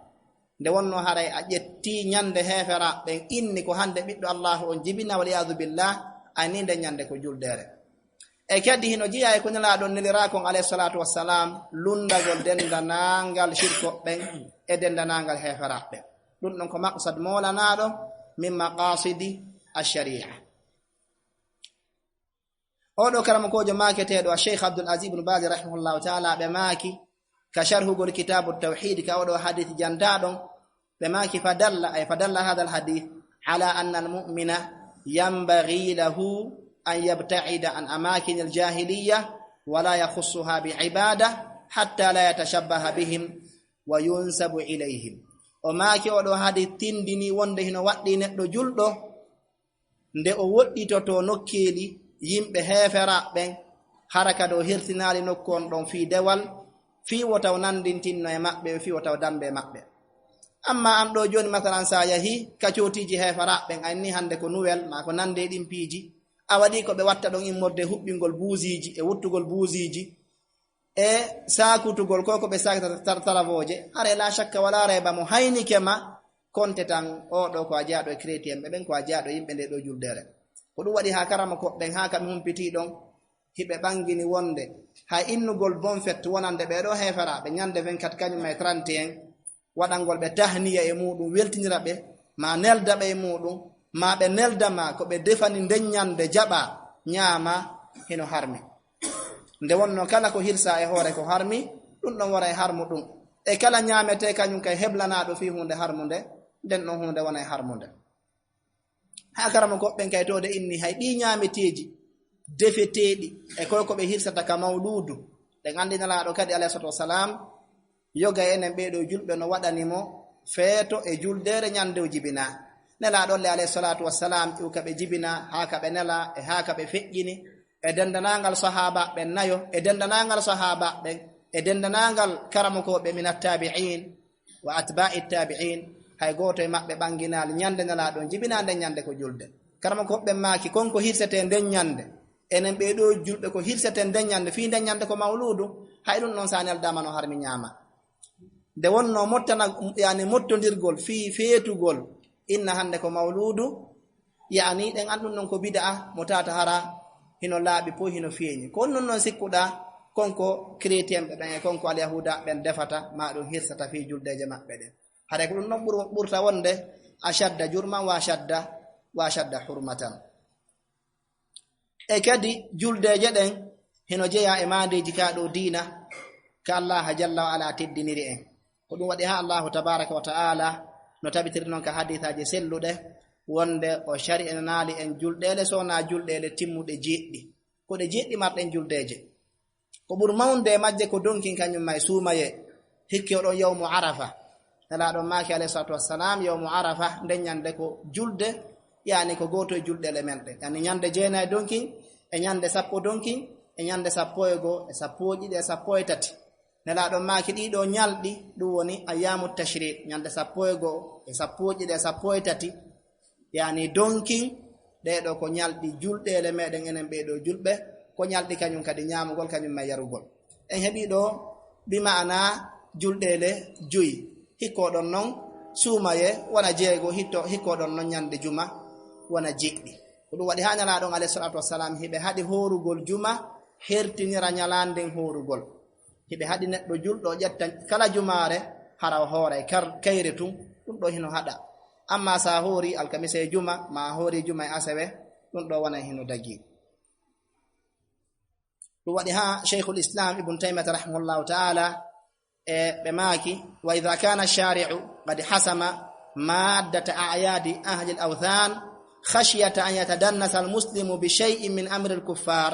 Nde wonnoo haray a ƴettii ñande heeferaaɓe ɓen, inni ko hande ɓiɗɗo Allaahu on jibinaa, wal iyaadu billah, a inni nden ñande ko juldeere. E kadi hino jeyaa e ko Nelaaɗo on neliraa kon, alayhi salaatu wassalaam, lunndagol denndanaangal sirkooɓe ɓen e denndanaangal heeferaaɓe ɓen. Ɗun ɗon ko maqsad moolanaaɗo min maqaasidi ash-shari'a. Oo ɗoo karamokoojo maaketeeɗo, Ash-Shaykh Abdul Aziz ibn Baz rahimahullahu ta'ala, ɓe maaki ka sharhugol kitaabu tawhiid ka oo ɗoo hadiis jantaaɗo, ɓe maaki, fadalla, ay fadalla haadal hadiis ala anna al-mu'mina yanbaghi lahu an yabta'ida an amakin al-jahiliyya wa la yakhussuha bi ibada hatta la yatashabbaha bihim wa yunsabu ilayhim. O maaki oo ɗoo hadiis tindini wonde hino waɗɗii neɗɗo julɗo nde o woɗɗitotoo nokkeeli yimɓe heeferaaɓe ɓen, hara kadi o hirtinaali nokku on ɗon fii dewal, fii wota o nanndintinno e maɓɓe, fii wota o dammbe e maɓɓe. Amma an ɗoo jooni, masalan, si a yahii ka cootiiji heeferaaɓe ɓen, a inni hande ko nuwel, maa ko nande e ɗin piiji, a waɗii ko ɓe watta ɗon immorde e huɓɓingol buusiiji e wuttugol buusiiji, e saakutugol ko, ko ɓe saakata tar-, taravooje, haray laa shakka walaa rayba mo haynike ma, konte tan oo ɗoo ko a jeyaaɗo e chrétien ɓe ɓen, ko a jeyaaɗo e yimɓe ndee ɗoo juldeere. Ko ɗun waɗi haa karamokooɓe ɓen, haa ka mi humpitii ɗon, hiɓe ɓangini wonde hay innugol bonfet wonande ɓee ɗoo heeferaaɓe ñande vingt-quatre kañum e trente et un, waɗangol ɓe tahniya e muuɗum, weltinira ɓe, maa nelda ɓe e muuɗum, maa ɓe nelda ma ko ɓe defani nden ñande, jaɓaa, ñaamaa, hino harmi. Nde wonnoo kala ko hirsaa e hoore ko harmi, ɗun ɗon wona e harmu ɗun. E kala ñaametee kañum kay heblanaaɗo fii huunde harmunde, nden ɗon huunde wona e harmunde. Haa karamokooɓe ɓen kay too ɓe inni hay ɗii ñaameteeji defeteeɗi e koy ko ɓe hirsata ka mawluudu, ɗen anndi Nelaaɗo kadi, alayhi salaatu wassalaam, yoga e enen ɓee ɗoo julɓe no waɗani mo feeto e juldeere ñande o jibinaa. Nelaaɗo on le, alayhi salaatu wassalaam, iw ka ɓe jibinaa, haa ka ɓe nelaa, e haa ka ɓe feƴƴini, e denndanaangal sahaabaaɓe ɓen nayo, e denndanaangal sahaabaaɓe ɓen, e denndanaangal karamokooɓe min attabi'in wa atba'i tabi'in, hay gooto e maɓɓe ɓanginaali ñande Nelaaɗo on jibinaa nden ñande ko julde. Karamokooɓe ɓen maaki, kon ko hirsetee nden ñande, enen ɓee ɗoo julɓe ko hirsetee nden ñande, fii nden ñande ko mawluudu, hay ɗun ɗon si a neldaama no harmi ñaamaa. Nde wonnoo mottana, yaani mottondirgol fii feetugol inna hande ko mawluudu, yaani ɗen anndun non ko bida'a mo tawata hara hino laaɓi poy, hino feeñi. Ko honɗun non sikkuɗaa kon ko chrétien ɓe ɓen e kon ko alyahuuda ɓen defata, maa ɗun hirsata fii juldeeje maɓɓe ɗen? Haray ko ɗun non ɓur-, ɓurta wonde ashadda jurman wa ashadda, wa ashadda hurmatan. E kadi juldeeje ɗen hino jeyaa e maandeeji ka ɗoo diina ka Allaahu jalla wa ala teddiniri en. Ko ɗun waɗi haa Allaahu tabaaraka wa ta'ala no tabitiri non ka hadiisaaji selluɗe wonde o shari'inanaali en julɗeele, so wonaa julɗeele timmuɗe jeeɗiɗi. Ko ɗe jeeɗiɗi marɗen juldeeje. Ko ɓuri mawnde e majje ko donkin kañum ma e suumayee. Hikke o ɗon yawmu Arafa. Nelaaɗo on maaki, alayhi salaatu wassalaam, yawmu Arafa, nden ñande ko julde, yaani ko gooto e julɗeele men ɗen. Yaani ñande jeenay donkin, e ñande sappo donkin, e ñande sappo e goo, e sappo e ɗiɗi, e sappo e tati. Nelaaɗo on maaki ɗii ɗoo ñalɗi, ɗun woni ayyaamu tashriq, ñande sappo e goo, e sappo e ɗiɗi, e sappo e tati. Yaani donkin, ɗee ɗoo ko ñalɗi julɗeele meɗen enen ɓee ɗoo julɓe, ko ñalɗi kañum kadi ñaamugol, kañum ma yarugol. En heɓii ɗoo bi ma'ana julɗeele joyi. Hikko ɗon non suumayee wona jeego, hitto, hikko ɗon non ñande juma wona jeɗɗi. Ko ɗun waɗi haa Nelaaɗo on, alayhi salaatu wassalaam, hiɓe haɗi hoorugol juma, hertinira ñalaande nden hoorugol. Hiɓe haɗi neɗɗo julɗo o ƴetta kala jumaare, hara o hooray kar-, kayre tun, ɗun ɗoo hino haɗa. Amma si a hoori alkamiisa e juma, maa a hoori juma e asewe, ɗun ɗoo wonay hino dagii. Ɗun waɗi haa Shaykhul Islam Ibn Taymiyyah rahimahullahu ta'ala, e ɓe maaki, وإذا كان الشارع قد حسم مادة أعياد أهل الأوثان خشية أن يتدنس المسلم بشيء من أمر الكفار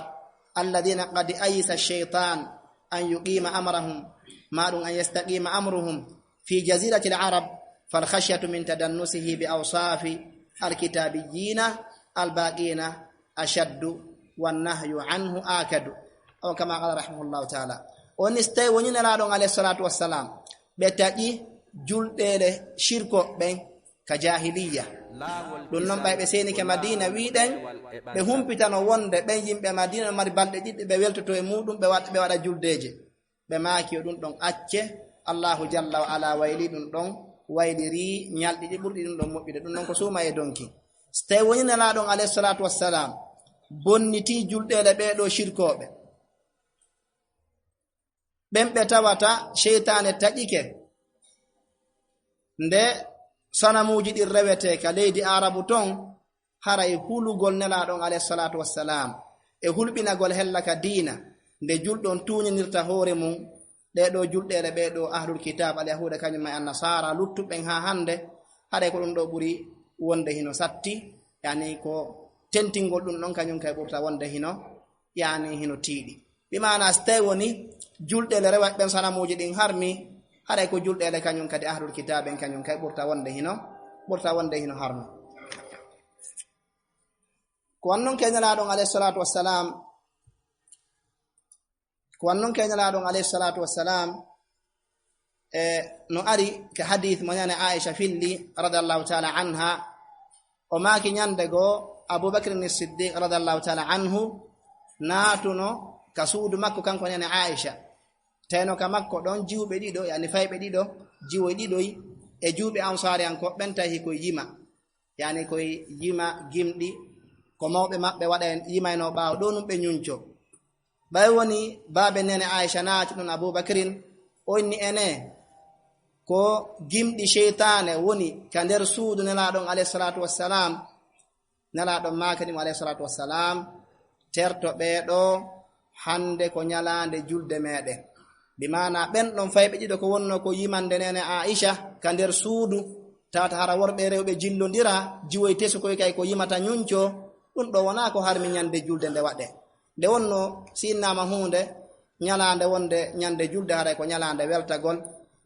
الذين قد أيس الشيطان أن يقيم أمرهم، maa ɗun أن يستقيم أمرهم في جزيرة العرب، فالخشية من تدنسه بأوصاف الكتابيين الباقين أشد والنهي عنه آكد. أو كما قال رحمه الله تعالى. O inni, so tawi woni Nelaaɗo on, alayhi salaatu wassalam, ɓe taƴi julɗeele shirkooɓe ɓen ka jaahiliyya. Ɗum non, ɓay ɓe seenike Madiina, wi'uɗen ɓe humpitano wonde ɓen yimɓe Madiina no mari balɗe ɗiɗi, ɓe weltoto e muuɗum, ɓe wa-, ɓe waɗa juldeeje. Ɓe maaki, yo ɗum ɗon acce, Allahu jalla wa ala wayli ɗum ɗon, wayliri ñalɗi ɗi ɓurɗi ɗum ɗon moƴƴude. Ɗum ɗon ko suuma e donki. So tawi woni Nelaaɗo on, alayhi salaatu wassalam, bonnitii julɗeele ɓee ɗoo shirkooɓe, ɓen ɓe tawata seytaane taƴike nde sanamuuji ɗin rewetee ka leydi Aarabu ton, haray hulugol Nelaaɗo on, alayhi salaatu wassalam, e hulɓinagol hella ka diina, nde julɗo on tuuñinirta hoore mum, ɗee ɗoo julɗeele, ɓee ɗoo ahlul kitaab, al yahuuda kañum ma e annasaara, luttuɓe ɓen haa hannde, haray ko ɗum ɗoo ɓuri wonde hino satti, yani ko tentingol ɗum ɗon kañum kay ɓurta wonde hino, yani hino tiiɗi. Bi maana, so tawi woni julɗeele rewat ɓen sanamuuji ɗin harmi, haray ko julɗeele kañum kadi ahlul kitaab en kañum kay ɓurta wonde hino, ɓurta wonde hino harmi. Ko wan non kay Nelaaɗo on, alayhi salaatu wassalam, ko wan non kay Nelaaɗo on, alayhi salaatu wassalam, e no ari ka hadiis mo nene Aisha filli, radiyallahu ta'ala anha, o maaki ñande goo, Abu Bakr ni Siddiq, radiyallahu ta'ala anhu, naatuno ka suudu makko, kanko nene Aisha. Tawno ka makko ɗon jiwɓe ɗiɗo, yani fayɓe ɗiɗo, jiwoy ɗiɗoy, e juuɓe Ansaariyankooɓe ɓen, tawi koy yima. Yani koy yima gimɗi, ko mawɓe maɓɓe waɗa en yimayno ɓaawo ɗoo nun ɓe ñunco. Ɓay woni baabe nene Aisha naati ɗon Abubakrin, o inni ene ko gimɗi seytaane woni ka nder suudu Nelaaɗo on, alayhi salaatu wassalam. Nelaaɗo on maakani mo, alayhi salaatu wassalam, terto ɓee ɗoo, hande ko ñalaande julde meɗen. Bi maana ɓen ɗon fayɓe ɗiɗo ko wonno ko yimande nene Aisha ka nder suudu, tawata hara worɓe e rewɓe jillondira, jiwoy tesukoy kay ko yimata ñunco, ɗum ɗoo wonaa ko harmi ñande julde nde waɗee. Nde wonno si innaama huunde, ñalaande wonde ñande julde, haray ko ñalaande weltagol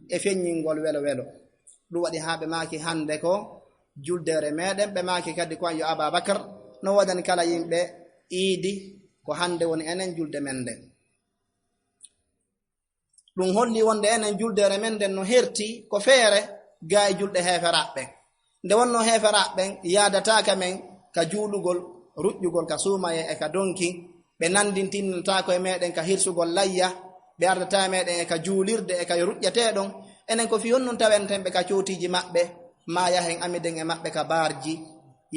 e feññingol welo welo. Ɗum waɗi haa ɓe maaki hande ko juldeere meɗen, ɓe maaki kadi ko an yo Aba Bakar, no woodani kala yimɓe iidi, ko hande woni enen julde men nden. Ɗum holli wonde enen juldeere men nden no herti ko feere gaa e julɗe heeferaaɓe ɓen. Nde wonno heeferaaɓe ɓen yaadataaka men ka juulugol, ruƴƴugol ka suumayee e ka donki, ɓe nandintintaako e meɗen ka hirsugol layya, ɓe ardataa e meɗen e ka juulirde e ka ruƴƴetee ɗon, enen ko fii honɗum tawenten ɓe ka cootiiji maɓɓe, maa yahen amiden e maɓɓe ka baarji,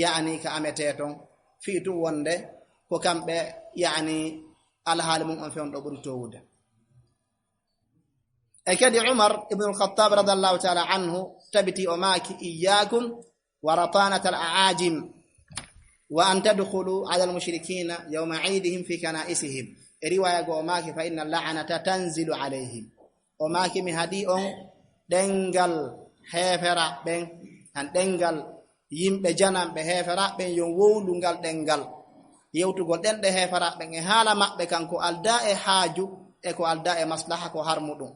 yaani ka ametee ton, fii tun wonde ko kamɓe, yaani, alhaali mum on fewndo ɓuri toowude. E kadi Umar ibnul Khattab radiyallahu ta'ala anhu tabiti o maaki, "Iyyakum wa ratanatal a'ajim wa an tadkhulu ala al mushrikina yawma eidihim fi kana'isihim." E riwaya goo o maaki, "Fa inna la'anata tanzilu alayhim." O maaki, "Mi haɗi on ɗengal heeferaaɓe ɓen, an ɗengal yimɓe jananɓe heeferaaɓe ɓen, yo wowlu ngal ɗengal. Yewtugol ɗen ɗe heeferaaɓe ɓen e haala maɓɓe kan ko aldaa e haaju e ko aldaa e maslaha ko harmuɗum."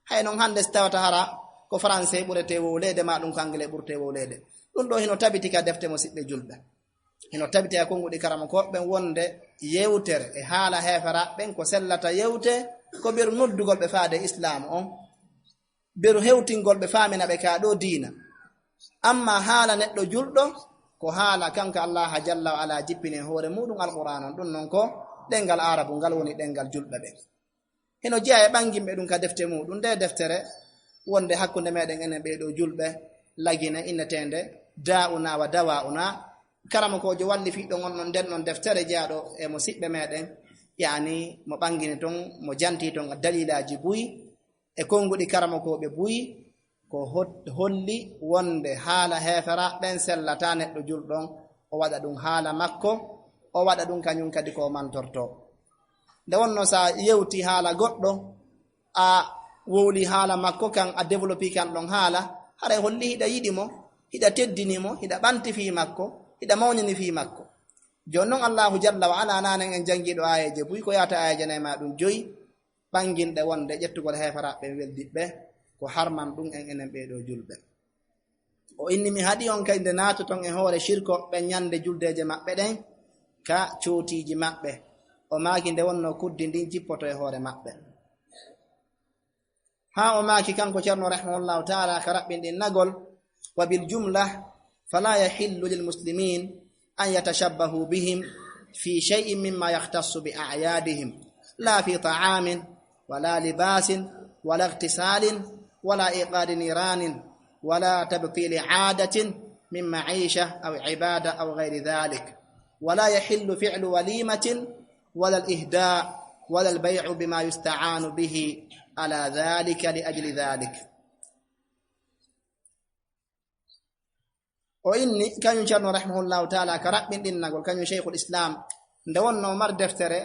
Hay non hande si tawata hara ko français ɓuretee wowleede, maa ɗum ko anglais ɓuretee wowleede. Ɗum ɗoo hino tabiti ka defte musiɓɓe julɓe. Hino tabiti e konnguɗi karamokooɓe ɓen wonde yewtere e haala heeferaaɓe ɓen ko sellata yewte ko beru noddugol ɓe faade Islaam on. Beru hewtingol ɓe faamina ɓe ka ɗoo diina. Amma haala neɗɗo julɗo, ko haala kanka Allah jalla wa ala jippini e hoore muɗum Alqur'aan on, ɗum non ko ɗengal Aarabu ngal woni ɗengal julɓe ɓen. Hino jeyaa e ɓanginɓe ɗum ka defte muɗum. Nde deftere wonde hakkunde meɗen enen ɓee ɗoo julɓe, Lagine, inneteende Daa'una wa Dawaa'una, karamokoojo wallifiiɗo on non nden non deftere jeyaaɗo e musiɓɓe meɗen, yaani mo ɓangini ton, mo jantii ton dalilaaji buy, e konnguɗi karamokooɓe buy, ko hot-, holli wonde haala heeferaaɓe ɓen sellataa neɗɗo julɗo on, o waɗa ɗum haala makko, o waɗa ɗum kañum kadi ko o mantortoo. Nde wonno sa yewti haala goɗɗo, a wowli haala makko kan, a développii kan ɗon haala, haray holli hiɗa yiɗi mo, hiɗa teddini mo, hiɗa ɓanti fii makko, hiɗa mawnini fii makko. Jooni non Allaahu jalla wa ala, nanen en janngiiɗo aayeeje buy, ko yaata aayeeje nay maa ɗum joy, ɓanginɗe wonde ƴettugol heeferaaɓe ɓen weldiɓɓe, ko harman ɗum en enen ɓee ɗoo julɓe. O inni, "Mi haɗi on kay nde naatoton e hoore shirkooɓe ɓen ñande juldeeje maɓɓe ɗen ka cootiiji maɓɓe." O maaki nde wonno kuddi ndin jippoto e hoore maɓɓe. Haa o maaki kanko Ceerno rahimahullahu taala ka raɓɓinɗinnagol, وبالجملة فلا يحل للمسلمين أن يتشبهوا بهم في شيء مما يختص بأعيادهم، لا في طعام ولا لباس ولا اغتسال ولا إيقاد نيران ولا تبطيل عادة من معيشة أو عبادة أو غير ذلك، ولا يحل فعل وليمة ولا الإهداء ولا البيع بما يستعان به على ذلك لأجل ذلك. O inni kañum Ceerno rahimahullahu taala ka raɓɓinɗinnagol, kañum Cheikhul Islam, nde wonno mar deftere,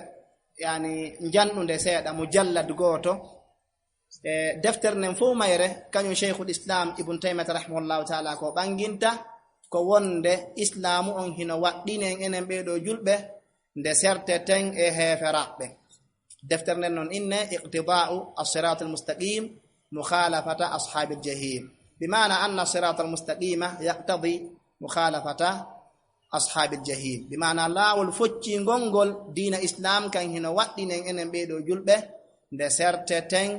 yani, njanɗunde seeɗa, mujallad gooto. E deftere nden fof mayre, kañum Cheikhul Islam Ibn Taymiyata rahimahullahu taala ko ɓanginta, ko wonde Islaamu on hino waɗɗinen enen ɓee ɗoo julɓe, nde serteten e heeferaaɓe. Deftere nden non inne Iqtidaa'u as-siraatal mustaqiim mukhalafata ashaabil jahiim. Bi maana anna as-siraatal mustaqiima yaqtadii mukhalafata ashaabil jahiim. Bi maana laawol foccingol ngol diina Islaam kan hino waɗɗinen enen ɓee ɗoo julɓe nde serteten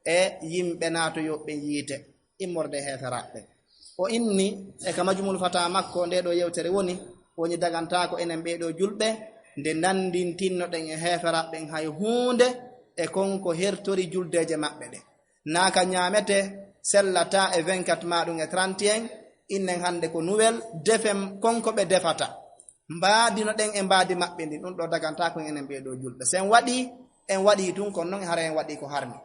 e yimɓe naatoyooɓe yiite. Immorde heeferaaɓe. O inni e ka Majmuul Fata makko, nde ɗoo yewtere woni, woni dagantaako enen ɓee ɗoo julɓe, nde nanndintinnoɗen e heeferaaɓe ɓen hay huunde e kon ko hertori juldeeje maɓɓe ɗen. Naa ka ñaametee, sellataa e vingt-quatre maa ɗum e trente et un, innen hannde ko Nouvelle, defen kon ko ɓe defata. Mbaadino ɗen e mbaadi maɓɓe ndin, ɗum ɗoo dagantaako enen ɓee ɗoo julɓe. So en waɗii, en waɗii tun, kono non hara en waɗii ko harmi.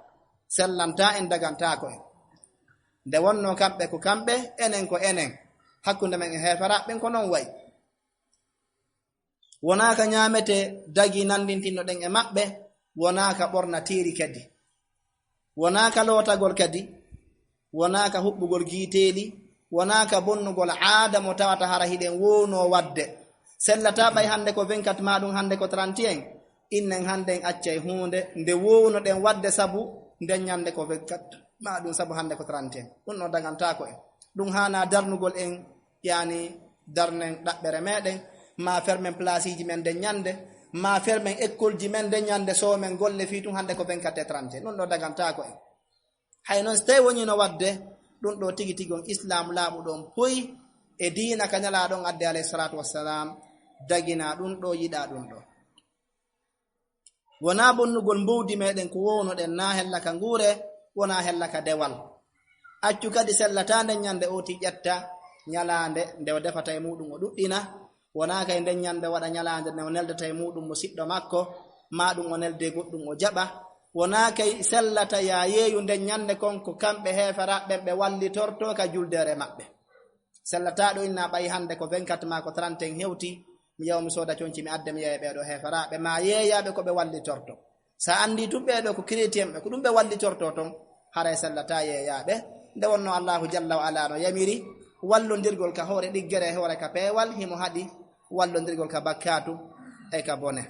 Sellantaa en, dagantaako en. Nde wonno kamɓe ko kamɓe, enen ko enen. Hakkunde men e heeferaaɓe ɓen ko non wayi. Wonaa ka ñaametee dagi nanndintinnoɗen e maɓɓe, wonaa ka ɓorna teeri kadi. Wonaa ka lootagol kadi, wonaa ka huɓɓugol giiteeli, wonaa ka bonnugol aada mo tawata hara hiɗen woowno waɗde. Sellataa ɓay hannde ko vingt-quatre maa ɗum hannde ko trente et un, innen hannde en accay huunde nde woownoɗen waɗde sabu nden ñannde ko vingt-quatre maa ɗum sabu hannde ko trente et un. Ɗum ɗoo dagantaako en. Ɗum haanaa darnugol en, yani, darnen ɗaɓɓere meɗen, maa fermen placeeji men nden ñannde, maa fermen ekkolji men nden ñannde, soomen golle fii tun hannde ko vingt-quatre e trente et un. Ɗum ɗoo dagantaako en. Hay non, so tawii wonii no waɗde, ɗum ɗoo tigi tigi on Islaam laaɓuɗo on poyi e diina ka Nelaaɗo on addi, alayhi salaatu wassalaam, daginaa ɗum ɗoo, yiɗaa ɗum ɗoo. Wonaa bonnugol mbowdi meɗen ko wownoɗen, naa hella ka nguure, wonaa hella ka dewal. Accu kadi sellataa nden ñannde o ti ƴetta ñalaande nde o defata e muuɗum o ɗuɗɗina, wonaa kay nden ñannde waɗa ñalaande nde o neldata e muuɗum musiɗɗo makko, maa ɗum o neldee goɗɗum o jaɓa. Wonaa kay sellata yaa yeeyu nden ñannde kon ko kamɓe heeferaaɓe ɓen ɓe wallitortoo ka juldeere maɓɓe. Sellataa ɗo inna ɓay hannde ko vingt-quatre maa ko trente et un hewti, mi yawa mi sooda conci mi adda mi yeeya ɓee ɗoo heeferaaɓe maa yeeyaaɓe ko ɓe wallitortoo. So a anndii tun ɓee ɗoo ko chrétien ɓe, ko ɗum ɓe wallitortoo ton, haray sellataa yeeyaaɓe. Nde wonno Allaahu jalla wa alaa no yamiri wallondirgol ka hoore ɗiggere e hoore ka peewal, himo haɗi wallondirgol ka bakkaatu e ka bone.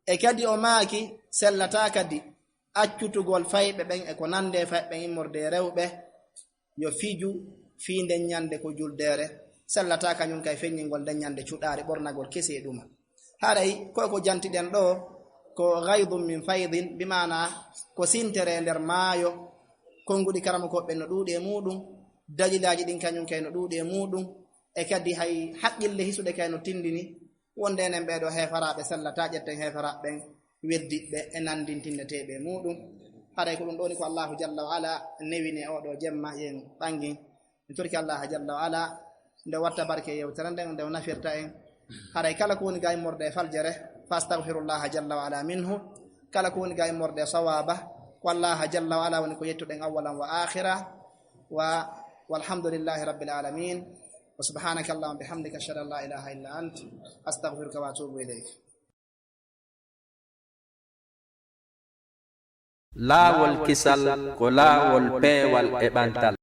E kadi o maaki, sellataa kadi accutugol fayɓe ɓen e ko nanndi e fayɓe ɓen immorde e rewɓe, yo fiju fii nden ñannde ko juldeere, sellataa kañum kay feññingol nden ñannde cuɗaari ɓornagol kesi e ɗuma. Haray ko ko jantiɗen ɗoo ko ghaydun min faydin, bi maana ko sintere e nder maayo, konnguɗi karamokooɓe ɓen no ɗuuɗi e muuɗum, dalilaaji ɗin kañum kay no ɗuuɗi e muuɗum, e kadi hay haqqille hisuɗe kay no tinndini, wonde enen ɓee ɗoo heeferaaɓe sellataa ƴetten heeferaaɓe ɓen weddiɓɓe e nanndintinneteeɓe e muuɗum. Haray ko ɗum ɗoo ni ko Allaahu jalla wa ala newini e oo ɗoo jemma, yen ɓangi. Mi torike Allaahu jalla wa ala nde watta barke e yewtere nden, nde o nafirta en. Haray kala ko woni ga immorde e faljere, fa astaghfirullaha jalla wa ala minhu. Kala ko woni ga immorde e sawaaba, ko Allaahu jalla wa ala woni ko yettuɗen awwalan wa aakhira. Wa, walhamdulillahi rabbil alamin. Wa subhanaka Allahumma bihamdika, ashhadu an la ilaha illa ant, astaghfiruka wa atubu ilayk. Laawol kisal ko laawol peewal e ɓantal.